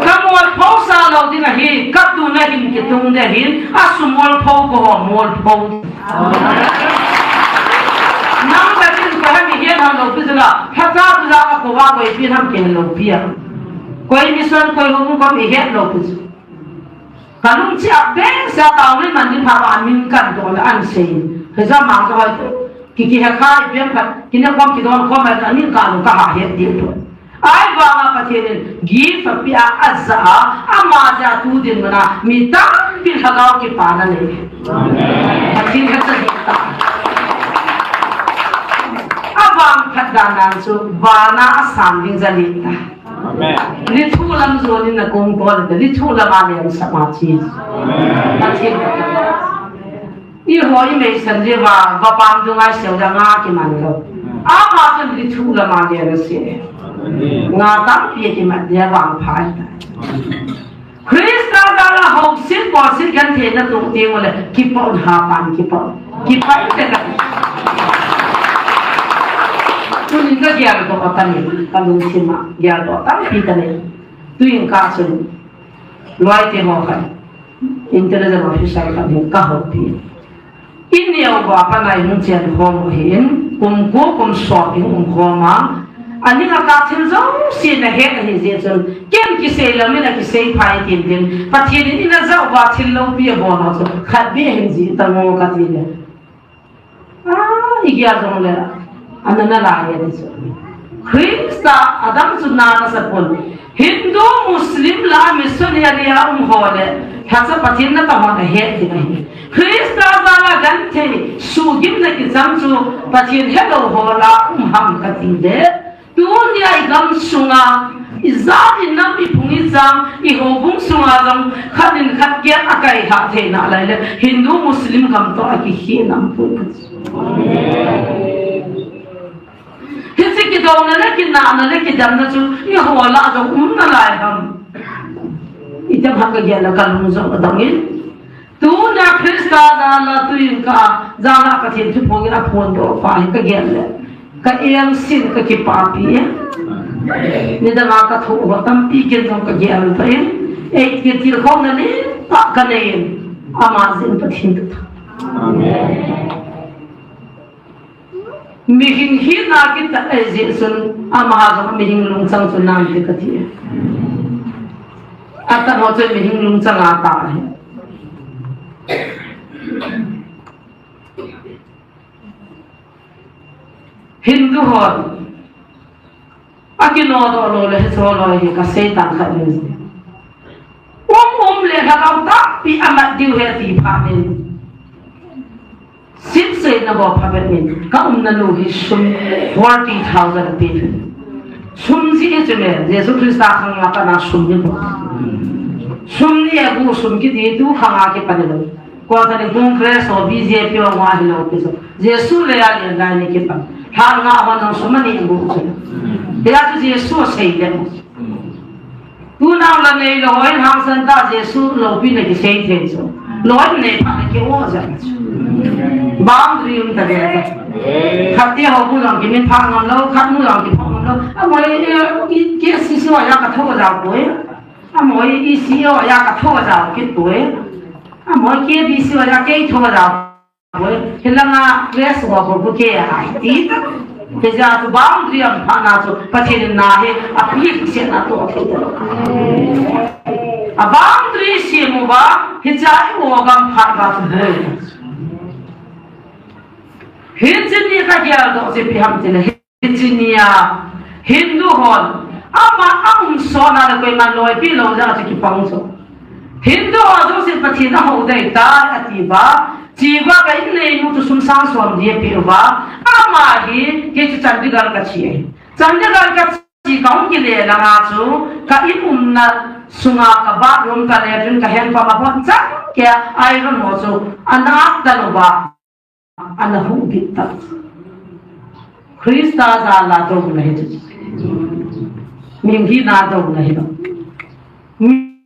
Ka molpho sa lou ding ahi, ka tuna hin kitung ding ahin, asumolpho ko ho molpho. Nang ka tin ka ha mi hian han lou pi zula, lhacha tu la ka ko wa ko ipi ham ken lou pi a. Koi mission koi hung ko mi hian lou pi zu. Ka lungthim a beng sa tao ni man ni pha ba min kan to la an sei. Hijeh a mang to hoi to. Ki ki ha khai pian phat, ki na kom ki don kom ma ta min ka lu ka ha het di to. Ahivanga Pathen in gift apia aja a, ama ja tu din mana mi tampi lhagao kipana nei. Pathen khat sa hi ta. Avang khat dan nan chu vana asan ding ja ni ta. Amen. Lithu lam jo ni na kong ko le, lithu lam a le sa ma chi. Amen. Pathen. Eiho i meisan jeh uva, vapam dunga i seu le nga kiman lou. Ama chun lithu lam a le na se. Nga tampi kiman dia vangpha ta. Christa jal a houset bolset gentheina toh teng ule, kipah un ha pan kipah. Kipah te ka. Tunin ka geldoh a ka nei, ka lungthim a geldoh tampi ka nei. Tuin ka chun, loi te ho khan. Intelligence officer khat hin ka houpi. I neo uva pat a i hung chen khom u ahin, kum ko kum som i hung um khom a. Aning a ka thil jouse na het ahi jeh chun, ken kisei lou min a kisei phai tin tin. Pathen in i na ja uva thil loupi a bol u chu, khat beh hin ji ta mo ka ti le. Ah, i gel jong le, ana na lai e ti chu. Christa a dang chu na na sa pon. Hindu, Muslim la missionary a um ho le, lhacha Pathen natoh ho na het ding ahi. Christa jal a genthei, suhgimna kichang chu Pathen helou ho la um ham ka ti le. Tunia i gam sunga, i jat i nam i phung i Tang, i houbung sunga jong khat in khat kiang a kai ha theina lai le, Hindu Muslim gam toh a kikhel nam pun. Hiche kidouna le kinahna le kidemna chu i ho lah a jong um nalai ham. Itiham ka gel a ka lung jong adong in. Tuna Christa jal a tuin ka jal a Pathen thuphong in aphondoh pa hi ka gel le. Ka engse in ka kipapi e. Nidang a ka thoh ho tampi ken jong ka gel ta in. Ei, kitilkhouna le pa ka nei in. Ama jeh in Pathen ka thangvah. Amen. Mihing hina kitah ahi jeh chun, amaha jong mihing lungchang chu nante kati. Atah ho chu mihing lungchang a tah ahi. Hindu hon akinodoh lou le hiche ho loi hi kasei tang khat in. Um um le lhagao tampi amat diu ahi ti phat in. Sipseina bou phabep in. Ka umna nu hi sum forty thousand ape. Sum jeh chu me, Jesu Christa khang a pat a sum ni bou. Sum ni agu sum kiti tu khang a kipan lou. Kotha ni Congress ho B J P ho nga hilou pi so. Jesu le a le lai ni kipan. Lhan nga hon sum ani bu chu. Hia chu Jesu sei le. Tunau la neilou hon hangsan ta Jesu loupina kisei thei chu. Loi nei phat na ki o ja. Boundary um ta ve. Khat te ho bu jong kimin pha ngam lou, khat nu jong kipha ngam lou. Amoi, eh, i, K C C o ya ka tho ja poi. Amoi E C O ya ka tho ja kit poi. Amoi K B C o ya kei tho ja poi. Hilanga Grace ho ko ko ke ai ti ta. Hijeh chun boundary aphah na chu Pathen in na hi aphi se na to thei ta. A boundary sem uva hiche i o gam phat uva chu boi. Hiche ni ka geldoh chu ipi ham tile. Hiche nia Hindu hon ama a um sot na le koima loipi lou jeh a chu kipang chu. Hindu ho jouse Pathen a hou dei tai ati uva, che uva ka inneinu chu sum sang som ding ape uva, ama hi kei chu Chandigarh ka che ahi. Chandigarh ka che kahung kile langa chu ka in umna sunga ka bathroom ka latrine ka hand pump a pon chang kei a iron ho chu ana at tan uva. Ana huhbit ta. Christa jal a douna hi chu. Mihing hina douna hi. Mi,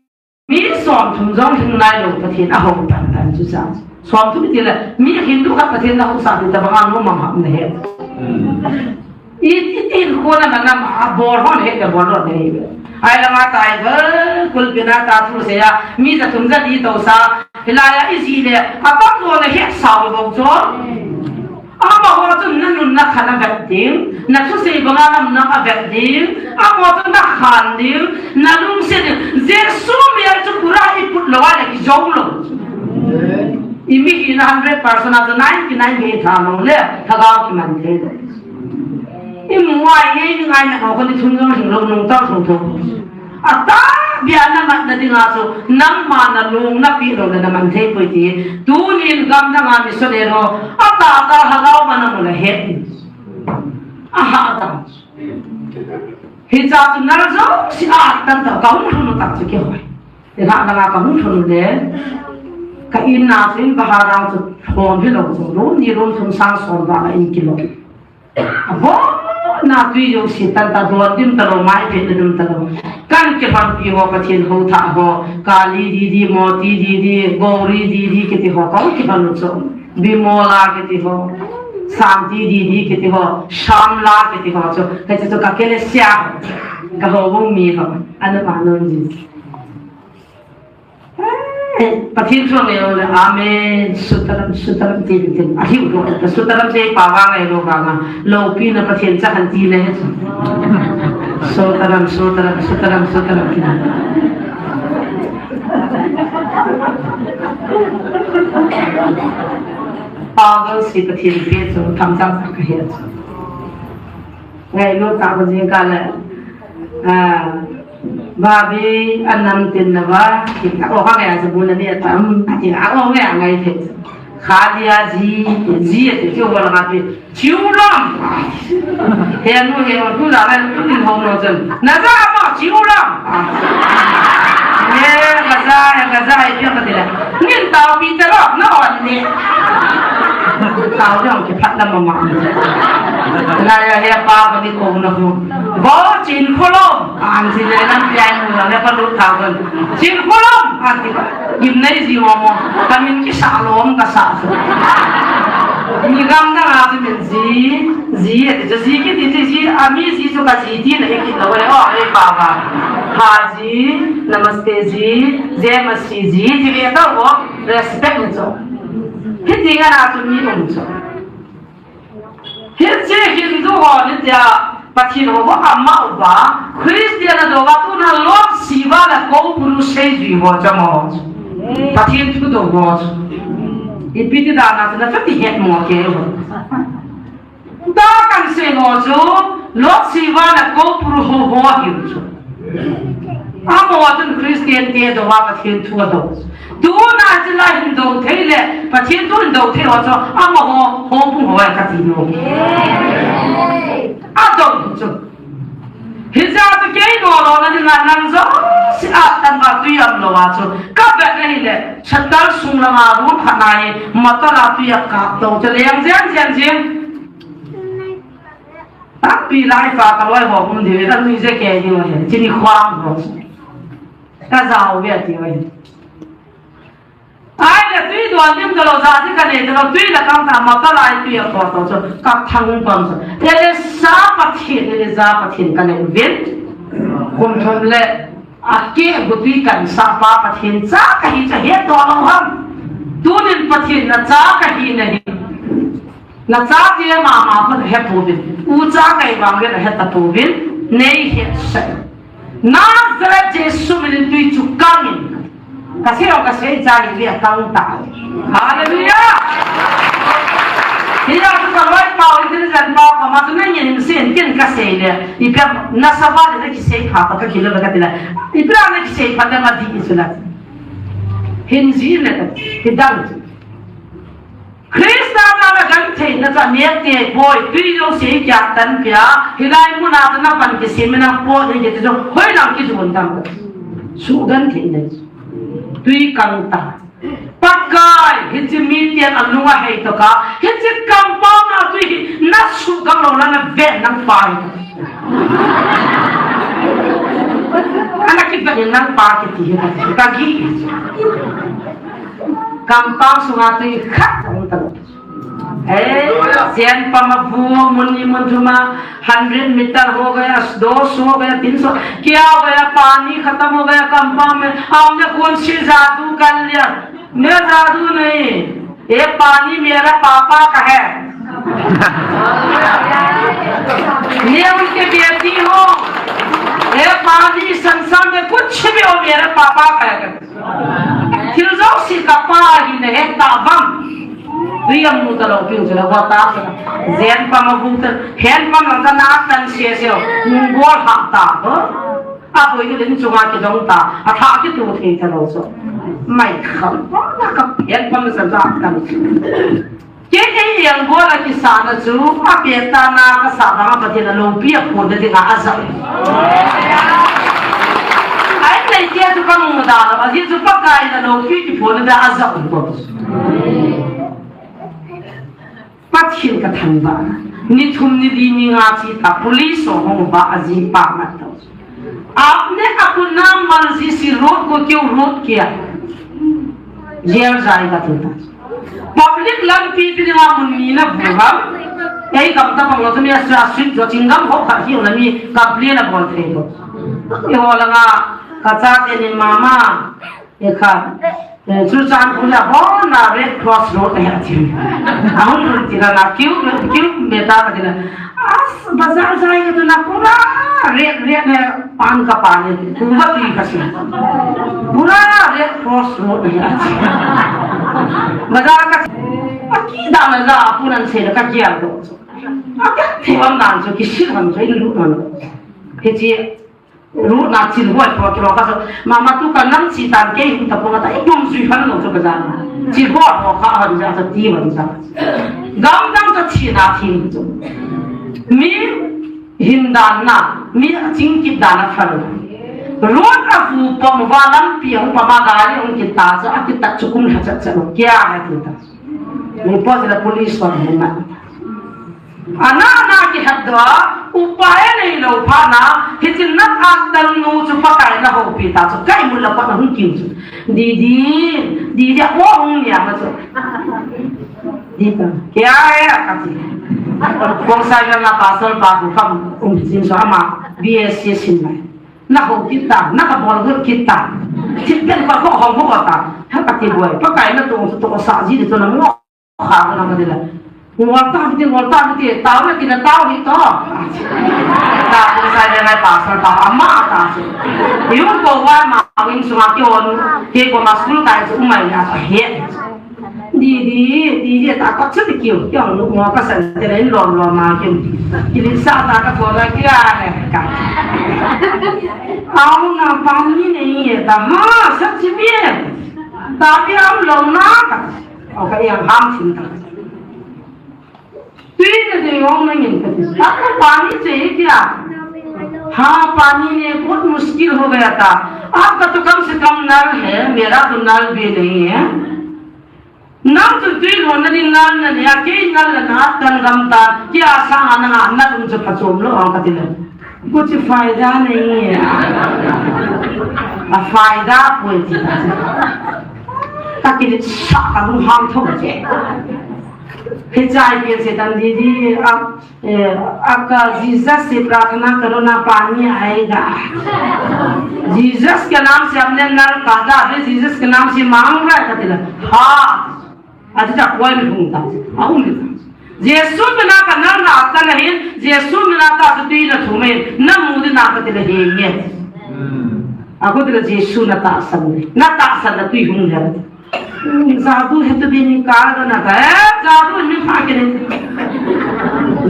mi somthum jong hing nailou Pathen a hou tan tan chu cha. Somthum tile, mi Hindu khat Pathen na hou sa ti tabang a nom mang ham na he. I, i, i, kona na nam a bol hon he, na bol hon he. Ai langa tai ba, kulpina ta thu se ya, mi ja thum ja li to sa, hilai a i ji le, a pang lo le he sa lo bong cho. Amaho chun na nun na khan a vet ding, na thusei banga nam nam a vet ding, amaho chun na khan ding, na lungset ding. Jesu mi a chu pura i put lo a le ki jo lo. I mi hina hundred percent a chu ninety nine hi tha lo le, thagau ki man thei lo. I mu ngai ngei ni ngai na ko ni thum jong hing lo nung tau thum thum. A tahbeh a na mat na ding a chu nangma na lung na pi lo le na man thei poi ti. Tunin gamdang a missionary ho a tah tah lhagao man a mu le het. A ha ta. Hiche chu nal jouse a tan ta ka hung lhun u tah chu kihoi. Ti lhah dang a ka hung lhun u le. Ka in a chu in bahar a chu lhom hi lo chu room ni room thum sang som ba in kilo. Abon a tui jouse tan ta don dim ta lo, mai phet na dim ta lo. Kan kilhonpi ho, Pathen hou thah ho, Kali Didi, Moti Didi, Gauri Didi kiti ho, ka hung kilhon u chu. Bimola kiti ho, Santi Didi kiti ho, Shyamla kiti ho chu. Ka chu chu ka kelesia ho, ka houbung mi ho, ana pa non ji. Eh, Pathen thu ngei le, amen, sutaram, sutaram, ti, ti, ti. Ahiu lo, sutaram te pa va ngai lo va nga. Loupina Pathen cha han ti le. Sutaram, sutaram, sutaram, sutaram, ti. Pagal si Pathen pe chu tham tham ka he. Ngai lo ta ko jing ka le. Ah, Bhabhi, anam tin na ba, ki ta o ka ngai sa bu na ni ta, um, a ti a o ngai ngai the. Kha dia ji, ji a ti chu wala ka ti. Chiu lam. He nu he o tu la la tu ni ho no chen. Na za ma chiu lam. Ka, ka za ai pia ka ti le. Nin tao pi te lo, na on ni. Tao jong kiphat na mama. Na ya he pa ka ni ko na hu. Bo chin kholom. An si le nan pia nu na le pa lu tao kan. Chin kholom. An ti ba. Gim nei ji mo mo. Ka min kisa lom kasa. Ni gam na nga ji min ji. Ji, ji ki ti ji. Ami ji su ka ji ti na ki lo le. O, e pa ba. Ha ji. Namaste ji, Jai Masih ji, ti ve tau ho, respect ni chu. Hiti nga na chu mi um chu. Hiche Hindu ho ni tia, Pathen ho ho ama uva, Christian a dou va tu na Lord Shiva la ko puru sei ji ho cha mo. Pathen thu dou ho. Ipi ti da na chu na chu ti het mo ke ho. Ta kan sei ho chu, Lord Shiva na ko puru ho ho hi chu. Amaho chun Christian te dou a Pathen thu a dou. Tuna chu la hin dou thei le, Pathen thu hin dou thei ho chu, amaho ho pung ho ka ti nu. A dou chu. Hijeh a chu kei no lo na ding a nang jo si a tan va tui am lo a chu. Ka vet na hi le, chatal sung lama room khat na hi, matal a tui a kap dou chu leng jen jen jen. Tampi lai fa ka loi ho um diu, ka nui je ke diu ahi, chini khwang ho. Ka jao ve diu ahi. Ai le tui don dim ka lo ja ti ka nei ka lo tui la kam ta ma ka lai tui a ko to chu ka thang pam chu. Ele sa Pathen, ele ja Pathen ka nei vin. Kum thum le a ke gu tui kan sa pa Pathen cha ka hi cha he to lo ham. Tunin Pathen na cha ka hi na hi. Na chate mama pha he pouvin. U cha kai vang le he ta pouvin. Nei he sa. Nazareth Jesu min in tui chu kang in. Ka sei o ka sei cha hi le kang ta. Hallelujah. Hi ya tu ka loi pa o tin jan pa ka ma tu nei yin sin tin ka sei le. I pe na sa ba le ki sei pha ka ki le ka ti le. I pe na ki sei pha le ma di i su la. Hin ji le ka. Hi dang. Christa na na gentheina cha nek te boi, tui lo sei kya tan kya, hilai muna ta na pan kisei mina po ni ke chu, hoi lang ki jun tam. Su gentheina. Tui kang ta. Pakai, hiche mi te a lunga hei to ka, hiche compound a tui hi, na su kang lo na na ve nang pa hi. Ana ki ve nang pa ki ti hi ka ki. Compound sunga tui khat um ta. ए, चैन पमा वो मुन्नी मुंजुमा, hundred metre हो गया, दो सौ हो गया, तीन सौ, क्या हो गया? पानी खत्म हो गया कंपाउंड में। आपने कौन सी जादू कर लिया? मैं जादू नहीं, ये पानी मेरा पापा का है। मैं उनकी बेटी हूँ। ये पानी संसार में कुछ भी हो, मेरे पापा का है। Thil jouse ka pa hi na het ta vang. Tui am nu ta lo piu chu la wa ta sa. Jen pa ma bu ta. Hen pa ma ta na tan se se. Nung bol ha ta. Ho. A boi ni len chunga ki dong ta. A tha ki tu thei ta lo so. Mai kham. Na ka hen pa ma sa ta tan. Kei kei yang bol a kisana chu, a pet ta na ka sa vang a Pathen a loupi a phon na dinga a zah. Ai nei tia chu ka mu da lo, a ji chu Pakai na loupi ki phon na a zah ko. Pathen ka thangvah. Ni thum ni li ni nga chi ta police ho hung ba a ji pa mat to. आपने अपना मर्जी से रोड को क्यों रोक किया? जेल जाएगा तू तो। Public lampi pi dinga mun mi na bu ham. Ei kam ta pang lo tu mi asra sweet jo chingam ho kha hi na mi complain a bol thei bo. Ei ho la nga ka chate ni mama. Ei kha. Eh, Churachandpur la ho na Red Cross Road he ati. Ahun run ti la na kiu kiu me ta ka ti la. As bazar jai ka tu na pura red red ne pan ka pan ne. Kuva ti ka si. Pura Red Cross Road he ati. Bazar ka aki da na za apunan se ka kiar do. Aka te wan dan so ki sir wan so in lu wan. He chi Ruhna chil huai pho kilo ka so, mama tu ka nang chi tan kei hung ta pho ka ta, i dum sui phan lo chu ka jan. Chil huai pho ka han ja ta ti van ja. Gam dang ka chi na thim chu. Mi hin dan na, mi ching kit dan na phan. Road a hu pom uva lampi a hung pom a gari hung kit ta chu, a kit ta chu kum lha chat chat lo. Kya hai ti ta. Ni po la police hon hin ma. Ana na kihat doh a, upai nei lou phat na, hitin na a tan nu chu Pakai na houpi ta chu, ka imut la pat na hung kiu chu. Didi, Didi a po hung nia ma chu. Didi ka, kya hai ka ti. Kong sai na pastor pa ku kam um jin so ama, B S C sin mai. Na hou kit ta, na ka bol got kit ta. Thil pen pa ko hou got ta. Ha ka ti boi, Pakai na tu tu sa ji de tu na mo. Kha na ka ti la. Ngol ta ti, ngol ta ti, tao na ti na tao hi to. Ta ko sa de na pastor pa ama ta si. Yung ko wa ma wing sunga ki on, ke ko ma school kai su mai na sa he. Didi, Didi, ta ka chu kiu, kiu nu mo ka san te len lom lom ma kiu. Kili sa ta ka ko la ki a ne ka. Au na pani nahi hai ta, ha, sach mein. Ta pi au lo na ka. Au ka yang ham sin ta. Tui na de yong na ngin ka. Aapko pani chahiye kya? Haan, pani nahi, bahut mushkil ho gaya tha. Aapka to kam se kam nal hai, mera to nal bhi nahi hai. Nang chu tui lona ding nal na nia, kei nal la na tan gam tan, kei a sang a nang a nal um chu phachom lou ang ka ti le. Kuch fayda nahi hai. A fayda koi ti ta. Ka kilit sa ka lung hang tho che. Hichai pen se tan di di, a, ए, आपका जीसस से प्रार्थना करो ना, पानी आएगा। जीसस के नाम से हमने नल काटा, अभी जीसस के नाम से मांग रहा है, कहते लगा। हाँ, अच्छा, कोई नहीं घूमता, आऊंगी। Jesu mina ka nal na ta nahi, Jesu mina ta tu ti na thume, na mu di na ka ti le he ye. Ako ti le Jesu na tahsan, na tahsan na tui hung le. जादू है तो भी निकाल दो ना, कहे, "जादू नहीं, फाके नहीं।"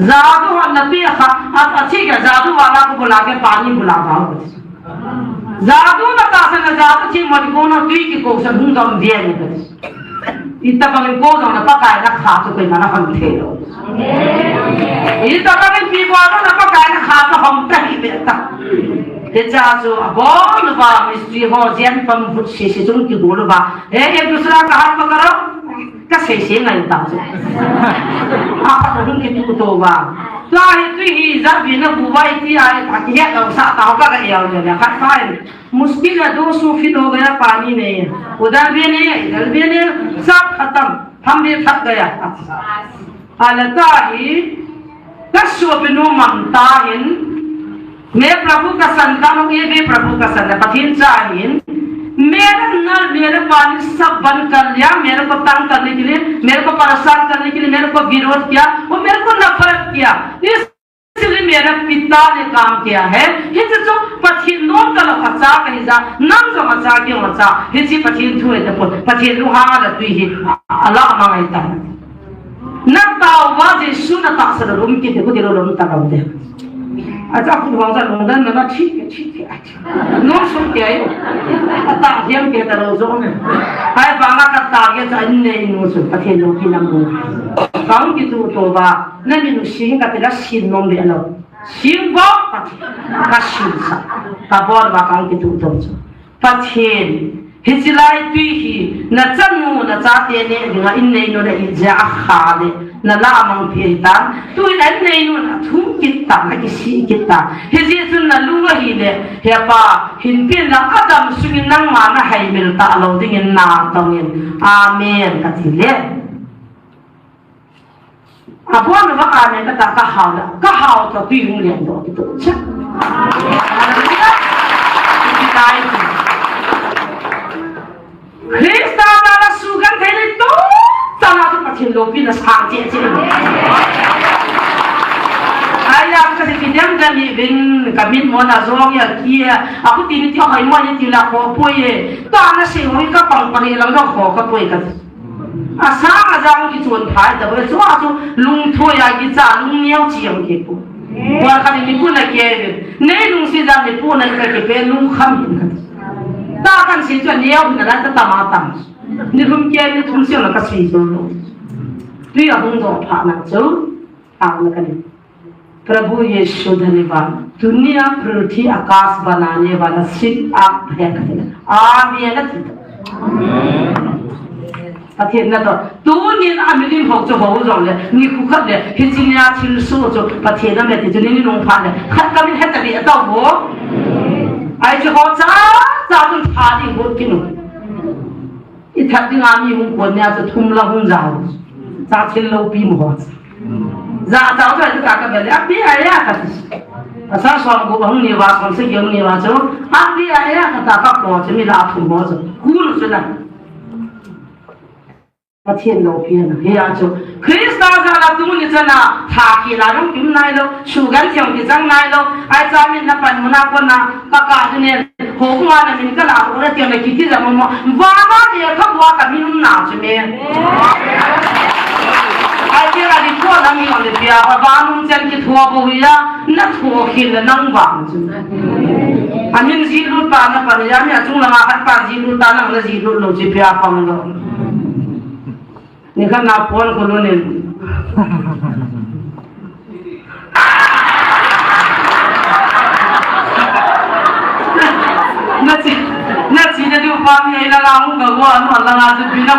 जादू वाला भी ऐसा, अब अच्छी क्या, जादू वाला को बुला के पानी बुला पाओ। जादू ना तासे ना जादू थी, मत को ना, तू ही की को से हूँ, तो हम दिए नहीं करते। इतना कभी को ना, ना पकाए ना खा तो कोई ना, ना हम थे लो। Amen. Ita ka min pi bol na pa kai na kha ka hom ta hi be ta. Te cha chu a bol ba mistri ho jen pam but si si chung ki bol ba. He ek dusra ka hath pakaro. Ka sei sei ngai ta chu. A pa hung ki tu to ba. Tua hi tu hi ja bi na bu ba i ti ai ta ki he ka sa ta ka ka yau le ka fine. मुश्किल है, दो सौ फीट हो गया, पानी नहीं है, उधर भी नहीं है, इधर भी नहीं है, सब खत्म, हम भी थक गया। Alata hi, ka sopinu Mamta hin, मैं प्रभु का संतान हूँ, ये भी प्रभु का संतान, Pathen cha hin, मेरा नल, मेरे पानी सब बंद कर लिया, मेरे को तंग करने के लिए, मेरे को परेशान करने के लिए, मेरे को विरोध किया, वो मेरे को नफरत किया। इस इसलिए मेरा पिता ने काम किया है। Hiche chu Pathen nom ka lo a cha ka hi ja, nang jong a cha, kei jong a cha. Hiche Pathen thu ahi tapoi. Pathen lunghang a la tui hi a la mang ahi ta. Na tao va Jesu na tahsan a lum kit de, ko ti lo lum ta lo de. A cha khu hong ja lung dan na na chi ke chi ke a chi. No sum ke ahi. A ta hiam ke ta lo jong ne. Hai ba nga ka ta ke cha in ne in no sum Pathen lo ki nam lo. Kang ki tu to ba. Na min u sing ka ti la sin nom be lo. Sing bo, Pathen. Ka sing sa. Ka bol ba kang ki tu to chu. Pathen. Hiche lai tui hi. Na chanu, na chate ne, dinga in nei no na i ja a kha le. Na la mang pi ta. Tu in nei no na thum kit ta, na ki si kit ta. Hijeh chun na lung ahi le. He pa, hin pin la Adam sungin nangma na hai mil ta lo dingin na tongin. Amen. Ka ti le. Abon va amen kata ka hao la, ka hao to tui hung lian doh kito. Cha. Hallelujah. Kitai. Krista na la sugan thei ni to. Tana to Pathen loupina sang che che. Ai ya ka ti dem dem ni vin ka min mo na jong ya kia. Aku ti ni ti hoi mo ni ti la ko poi e. Tana se hoi ka pang pang e lang ka ko ka poi ka. Asang ajang kichon phai ta boi, chu a chu lungthoi a kicha, lungneo chi ang kipu. Bol khat in mipun a kei ve. Nei lungset dan mipun a ka kipe lungkham hin khat. Ta kan si chu neo hin la ta tama tam. Ni lum kei ni thum si la ka si jo lo. Tui a hung doh pha na chu. Tao na ka ni. प्रभु यीशु धन्यवाद। दुनिया पृथ्वी आकाश बनाने वाला सिर्फ आप है। आमीन। Pathen natoh, tunin a milim ho chu ho jongle, nikho khat le, hiche nia thilsoh chu Pathen amet ti chu ni nung phat le, khat kamin hetabi atao ho. Ahi chu ho cha, cha chun tha ding ho kinu. I that dinga mi hung kon nia chu thum la hung jao. Cha thil loupi mo ho. Jao jao chu ahi chu ka ka bel le, api ahi a ka ti. Asa som gup hung ni uva, som sagi hung ni uva chu, api ahi a ka ta ka po chu mi la thum ho chu. Kunu chu la. Pathen loupina hi a chu. Christa jal a tuni chan a, tha kila jong kium nailou, suhgenthei jong kichang nailou, ahi cha min na panmun a kona, ka ka chu nen, houbung a na min ka la, o na ti na kiti jong mo, vana lekhabua ka min um na chu me. Ahi ti a di ko na mi on de pia, vana um chan kitho bou hi a, na tho khel le nang vang chu. A min ji lut pa na pan ya mi a chung langa khat pa ji lut ta nang na ji lut lou chi pia pang lou. Ni khat na pon ko lo nen. Na chi, na chi na diu pa mi ai la la hung ka wa no la nga chu pi na.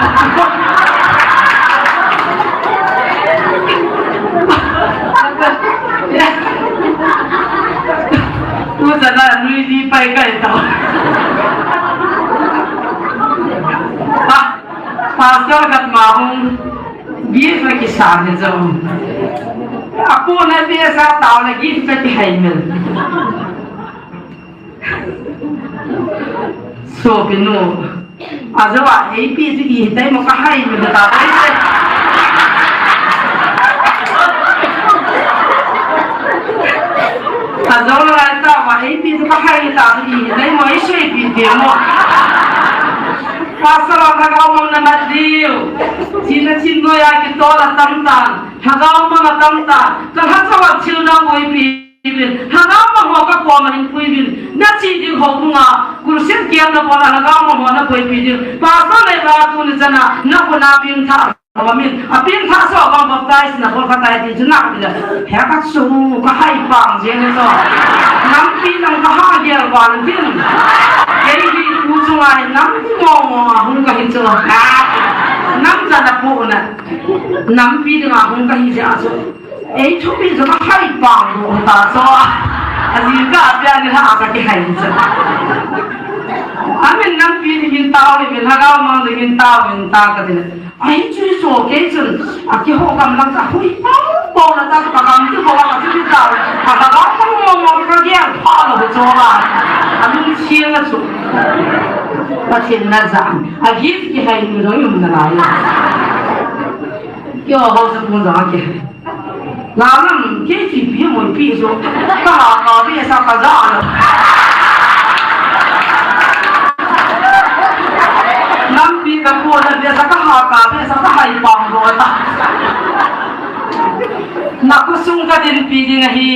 Tu sa na nui di pai kai ta. Pa, pastor khat ma hung gift na kisan ni jong. Apu na pia sa tao na gift na kihai mil. Sopinu. Ajou a, eipi chu ihitai mo ka hai mi ta tai. Ajou la ta wa eipi chu ka hai ta chu ihitai mo, isei pi te mo. Pastor la ka mo na ma diu. China chin no ya ki to la tam ta. Lhagao mama tam ta. Ka ha cha wa chil na mo ipi. Uvin, lhagao mama ho ka koma hin pui uvin, na chi ding houbung a, crusade camp na bol a lhagao mama ho na boipi ding. Pastor le pa tuni chan a, na kona pengthah ho min, a pengthah so bang baptize na bol kha tai ti chu na ka ti le. He ka chu, ka hai pang jeng e chu. Nampi lang ka ha gel val tin. Kei hi tu chunga hi nampi mo mo a hung ka hi chu. Nam chan a pu na. Nampi ding a hung ka hi ja chu. Ei thupi chu ka hai pang lou ta chu. A ji ka a pia ni la ka kihai chu. A min nampi ding in tao, min lhagao mang ding in tao, min ta ka ti le. Ahi chu so kei chun. A kiho gam lang ka hui pang pang la ta ka gam chu ko ka chu tao. Ka lhagao pang mo mo ka gel pha lou chu la. A lung chiang a chu. Pathen na jan. A gift kihai ni jong um na lai. Kio ho sa pun jong a kihai. Ngalam, kei chi pi mo pi so. Ka ha ka be sa ka ja lo. Nampi ka po na be sa ka ha ka be sa ka hai pang lo ta. Na khosung ka dinpi ding ahi.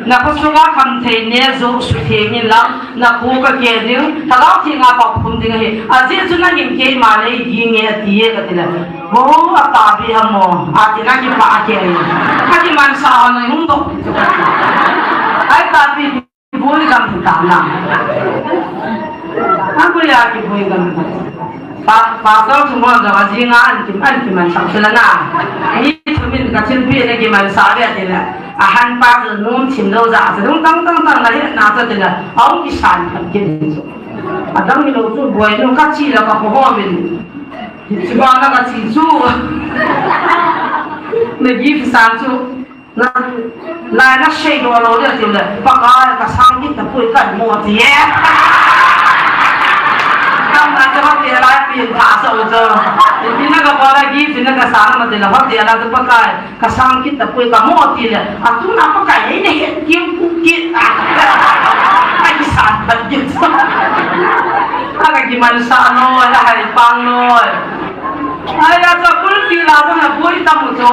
Na khosung a khamthei ne jo sutheng in lang. Na kho ka keh ding, Lhagao Theng a pao phum ding ahi. Ajeh chu nangin keima nei ging e ati e ka ti le. Ho, a tahbeh ham mo, ati na kipah a keh e. Ka kimansa ho nei hung doh. Ahi tahbeh boi gam hi ta na. Aboi a kiboi gam hi ta. Pa, pastor chu mo jong ajing a an kim, an kimansa chu la na. Ni thumin ka thilpeh na kimansa ve ati le. A han pa chu nom thim lou ja chu dong tang tang tang la he na chu ti la. A hung kisan phat kit chu. A dang hi lou chu boi lou ka chi la ka ho ho min. Hi chu ba la ka chi chu. Na gift san chu. Na, na, na sei lou lou le ti le. Pakai ka sang kit tapoi ka mo ti e. Kam na chu te la pi tha sa u chu. Ti na ka ba la gift na ka san ma ti la ho ti la chu Pakai. Ka sang kit tapoi ka mo ti le, a tuna Pakai nei na het kim pu kit a. Ka kisan phat kit. A ka kimansa lou, a hai pang lou. Ahi a chu kulpi la jong a boi tam u chu.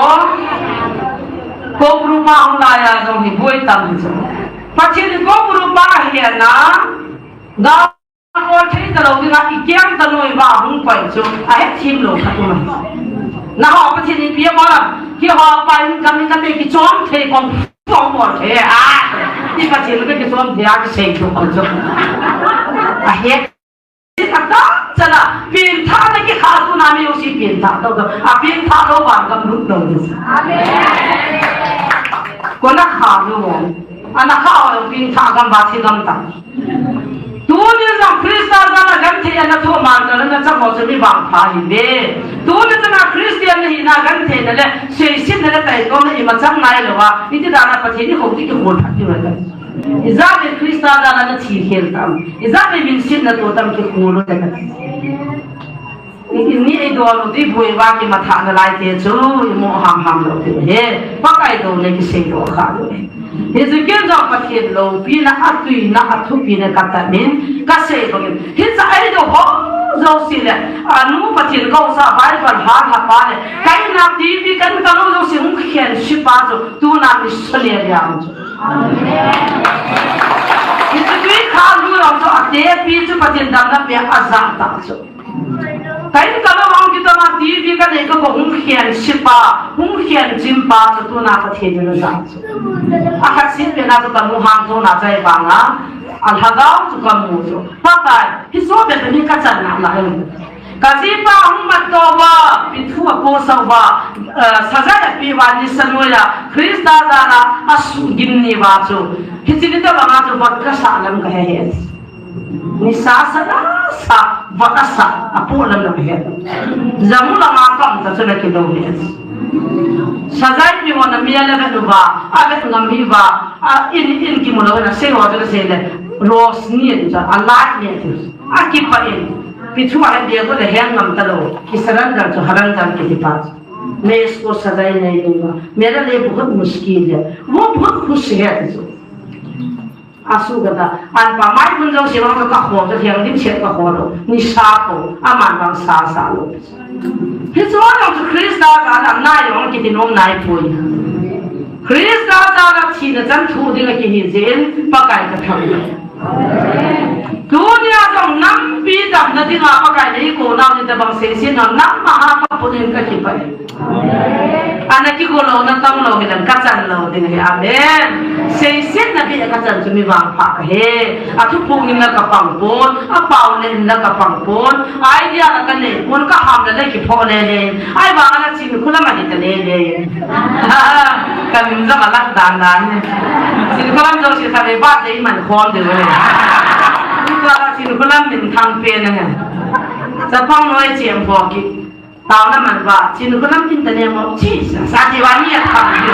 Ko group a hung lai a jong hi boi tam u chu. Pathen ko group a hi na. Ga Bol thei talou dinga, i kiang talou i va hung koi chu, a het thim lou khat um. Na ho Pathen in pia mo la, keiho pa in kam in ka te kichom thei kong. Pong bol the a. Ti Pathen ka kisom thei a kisei thu ko jo. A he. Ti ka ta chala pin tha na ki kha tu na mi u si pin tha to to. A pin tha lo ba gam lut lo ni. Amen. Ko na kha lo. Ana kha o pin tha gam ba si gam ta. Tuni jong Christa jal a gentheina thu man ka na chang ho chu mi vangpha hi ve. Tuni jong a Christian na hina gentheina le seisetna le taikomna ima chang nai lou a. Iti dan a Pathen i hou ti kikhol phat ti ve ta. Ijat in Christa jal a na thi khel tam. Ijat in min setna to tam kikhol u ta. I, i ni ei dol u ti boi va kimathah nalai te chu, i mo ham ham lou ti he. Pakai dol le kisei lou kha lou. Hezekiah jong Pathen loupina, atuina, athupina ka tamin, ka sei bangin. Hicha ei dol ho jouse le, anu Pathen ka usa Bible ha ha pa le, ka ina T V kan ka lo jouse hung khen si pa chu, tuna missionary ang chu. Hichu tui kha lu jong chu, ate pi chu Pathen damna pe a ja ta chu. Kain ka lo ang kita ma T V ka nei ka ko hung khen si pa, hung khen jim pa chu tuna Pathen in a ja chu. A khat sin pe na chu ka mu hang tho na chai vang a, a lhagao chu ka mu chu. Pakai, hi so be ni ka chan na la. Ka jipa hung mat to va, pi thu a po sa va, eh, sajai a pi va ni sa nuya, Christa jal a a su gim ni va chu. Hi chi ni ta va nga chu va ka sa lam ka he he. Nisa sa la sa, va ka sa, a po lam lam he. Jamu la nga kam ta chu na ki lo he. Sajai pi va na mi a le va nu va, a va ngam hi va, a in in ki mu lo na se va chu na se le. Rose ni chu, a light ni chu. A kipa in, pi thu a dia ko le heng ngam ta lo, ki surrender chu surrender kiti pa. मैं इसको सजा ही नहीं दूंगा, मेरे लिए बहुत मुश्किल है, वो बहुत खुश है, ti chu. A su ka ta, an pa mai mun jong si lo ka kho, ka hiang dim se ka kho lo, nisa ko, aman bang sa sa lo. Hi chu jong chu Christa ka na nai jong kiti nom nai poi. Christa jal a thina chan thu ding a kihi jin, Pakai ka thang. Tunia jong nampi damna dinga Pakai nei ko nau ni tabang seisetna nangma ha ka pun in ka kipah e. Ana kiko lou na tong lou hi dang ka chan lou ding hi. Amen. Seisetna pi ka chan chu mi vangpha ka he. A thuphong in la ka pang pon, a pao le in la ka pang pon, idea la ka nei pon, ka ham la le kipho le le. Ai vang ana Chinkholam a hi ta le le. Ka min jong a lak dan dan ni. Chinkholam jong si kha le ba te i man khom de le. Ni ka la Chinkholam min thang pe na he. Chapang noi chem pho ki. Tao na man ba, Chinkholam tin ta ne mo, chi sa, sa ti wa ni a thang ki.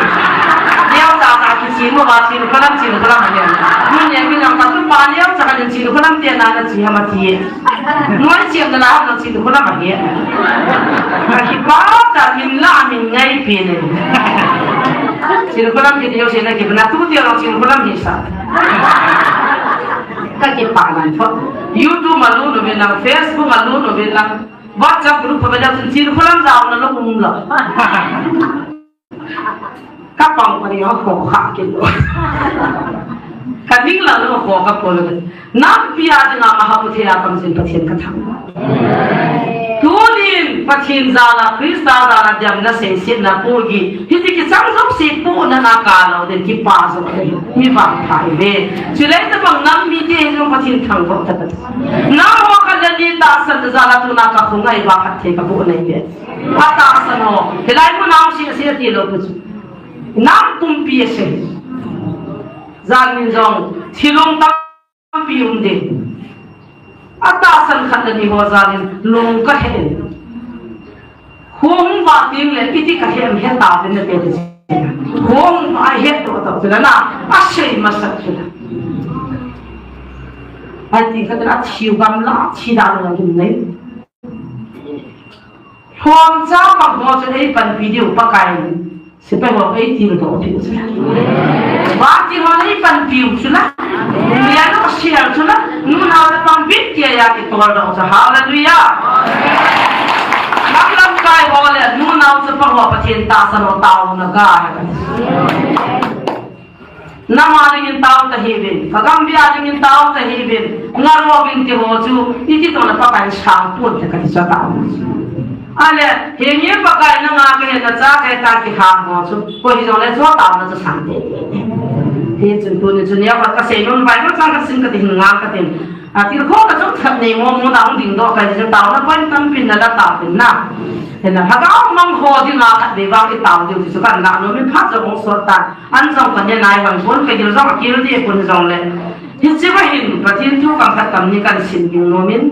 Leo sa sa ki chi mo ba, Chinkholam, Chinkholam a ne. Mun ne mi nang ka tu pa leo sa ka Chinkholam te na na chi ha ma ti. Noi chem na la ha na Chinkholam a ne. Ka ki pa ta min la min ngai pi ne. Chinkholam ki leo se na ki na tu ti lo Chinkholam ni sa. Ka ki pa man tho. YouTube ma lu no bin lang, Facebook ma lu no bin lang. WhatsApp group pa bela Chinkholam jao na lo um lo. Ka pang pa ni ho kha ki lo. Ka ding la lo ho ka ko lo. Nampi a dinga ma ha pu the a kam sin Pathen ka thang. Tunin Pathen jal a Christa jal a damna seisetna po gi. Hiti ki chang jong si po na na ka lo den ki pa jong mi vangpha i ve. Chulai ta bang nam mi te jong Pathen thang vo ta ta. Nam ho ka le ni tahsan jal a tuna ka khungai va phat the ka po nei ve. A tahsan ho. Hilai mu nam si si ti lo pu chu. Nam pumpi a se. Jan min jong thilong tampi um de. A tahsan khat le ni ho jan in lung ka he. Hung va ting le iti ka hem he ta de na te de. Hung va he to to de na. A sei ma sa de na. A ti ka de na thiu gam la thi da lo dum nei. Lhomcha pa ho chu ei panpi diu Pakai in. Sepai ho ei til doh diu chu. Vati ho ei panpiu chu la. Nia no sial chu la. Nunau le pang bit kia ya ki tol doh chu. Hallelujah. Lam lamkai ho le nunau chapa ho Pathen tahsan ho taona ka. Nam a dingin tao ta hih uvin, ka gambih a dingin tao ta hih uvin, ngaro uvin ti ho chu, iti toh na Pakai in sang pon te kati chu tao. Ale, henge Pakai nanga kahe nacha kahe ta kihang ho chu. Koi hijongle chu taona chu sang te. Hichun tuni chun ya kasei nom bai ma chang kasin kati hin ngang katin. Atil kho ka chu that nei mo mo na hung ding doh kahi chu taona point tampin nala taopin na. Hena Lhagao mang ho dinga khatvei vang itao diu chu kan la nom in phat jong hung sot tan. An jong kane nai vang pon kagil jong akil deh pon jongle. Hiche va hin Pathen thu kam khat kam ni kan sim ding nom in.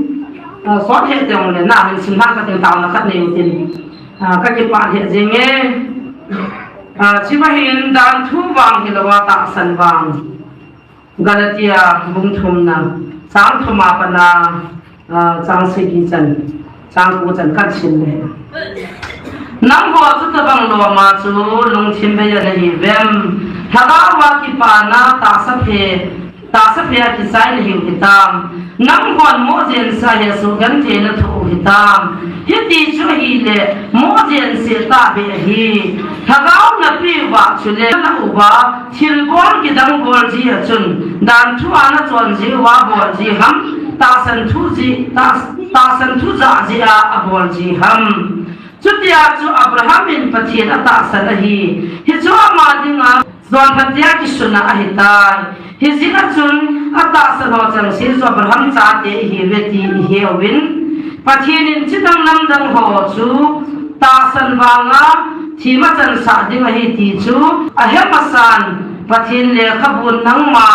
Ah, sot he jongle na hin sim hang katin taona khat nei utin. Ah, kakipah lheh jenge. Ah, hiche va hin dan thu vang hilouva tahsan vang. Galatia bung thumna, chang thuma pat a, ah, chang sagi chan, chang ko chan kan sim le. Nangho chutabang loma chu lungthim bei a nahiuvem? Lhagao a kipana tahsa phe, tahsa phe a kichai nahiu hitam? Nanghon moh jensa hi asugentheina thoh u hitam? Hiti chu ahile, moh jense tahbeh ahi. Lhagao napeuva chule nalah uva, thilbol kidang bol jeh a chun, dan thu a nachon jeh uva bol ji ham, tahsan thu jeh, tah-, tahsan thu jah jeh a abol ji ham. Chutia chu Abraham in Pathen atahsan ahi. Hichu ama dinga jonphat dia kisuna ahitai. Hijeh a chun atahsan ho chengse chu Abraham chate ihiuve ti iheuvin. Pathen in chidang namdang ho chu tahsan vanga thima chansah ding ahi ti chu ahe masan Pathen lekhabun nangma,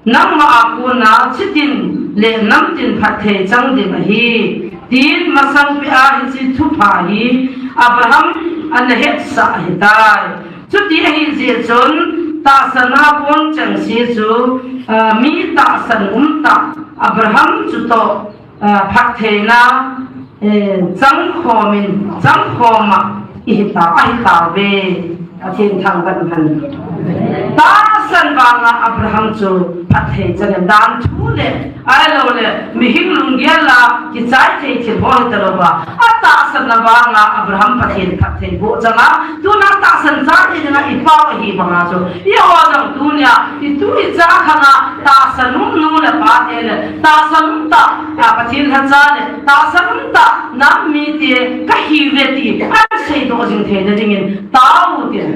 nangma a kona chitin le namtin phatthei chang ding ahi. Tin masangpeh a hiche thupha hi Abraham ana hetsah ahitai. Chuti ahijeh chun tahsan a kon chengse chu, ah, mi tahsan umtah Abraham chutoh, ah, phattheina, eh, changkhom in, changkhom a ihita, ahitauve. Pathen thangvah in umhen. Tahsan vanga Abraham chu phatthei chang in dan thu le Ahilouleh, mihem lunggel a kichai thei thil ho hitalouva, atahsan na vanga Abraham Pathen phatthei boh chang a, tuna tahsan chate dinga ipao ahi banga chu, eiho jong tunia, itu icha khanga, tahsan um nu le pa te le, tahsan um tah, a Pathen lhacha le, tahsan um tah, nam mite kahiuve ti, aseidoh jing theina dingin, tao u tin.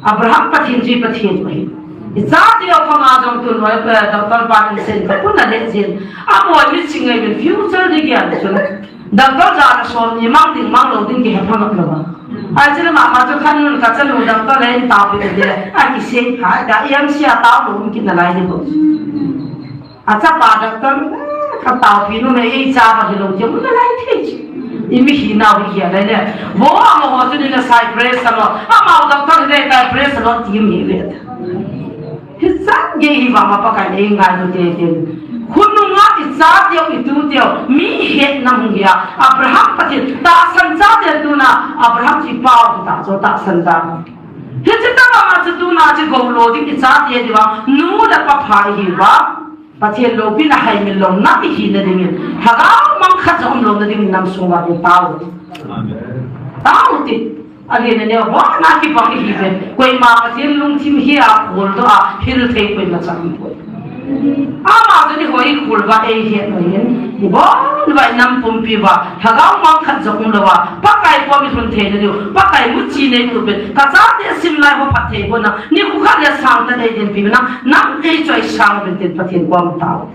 Abraham Pathen chu Pathen ahi. Icha teu khanga jong tun loi, eh, doctor pa in sen ka puna le jin. Aboi mi ching ngai min future di gian chun. Doctor jana som ni mang ding mang lou ding kihe pha ngap lou va. Ai chile mama chu khan nun ka chanu doctor le in taopi de. Ai kisei pha da E M C a tao lou um kit nalai di bo. Achapa doctor, eh, ka taopi nom e, icha va hilou ti, um nalai thei chi. I mihinau hi hia lai le. Vo amaho chu ni na sai press a lo. Amau doctor hi dei kai press a lo ti mi ve. Hichan gei hi vang a Pakai in eingailu tete. Khonunga icha teu, itu teu, mi hetna hung hia. Abraham Pathen, tahsan chate tuna, Abraham chu ipao hita chu tahsan dan. Hiche tobanga chu tuna chu gou lo ding ichate diu va, nu le pa pha ihiu va. Pathen loupina haimil louna ihina dingin, lhagao mang khat jong umlouna dingin nam sunga ding tao. Amen. Tao ti. Ahin aneo, bona kibang ihiuve. Koima Pathen lungthim hi a kholdoh a, hil thei koima chang poi. Ama chu ni hoi khol va eihet noi in. Ibon vai nam pumpi va, lhagao mang khat jong umlou va, Pakai kom ilhun theina diu, Pakai muchi nei tu pen, kachate simlai ho phatthei bona, nikho khat le sang tah nei din pi na, nam ei choi sang uvin tin Pathen kom tao.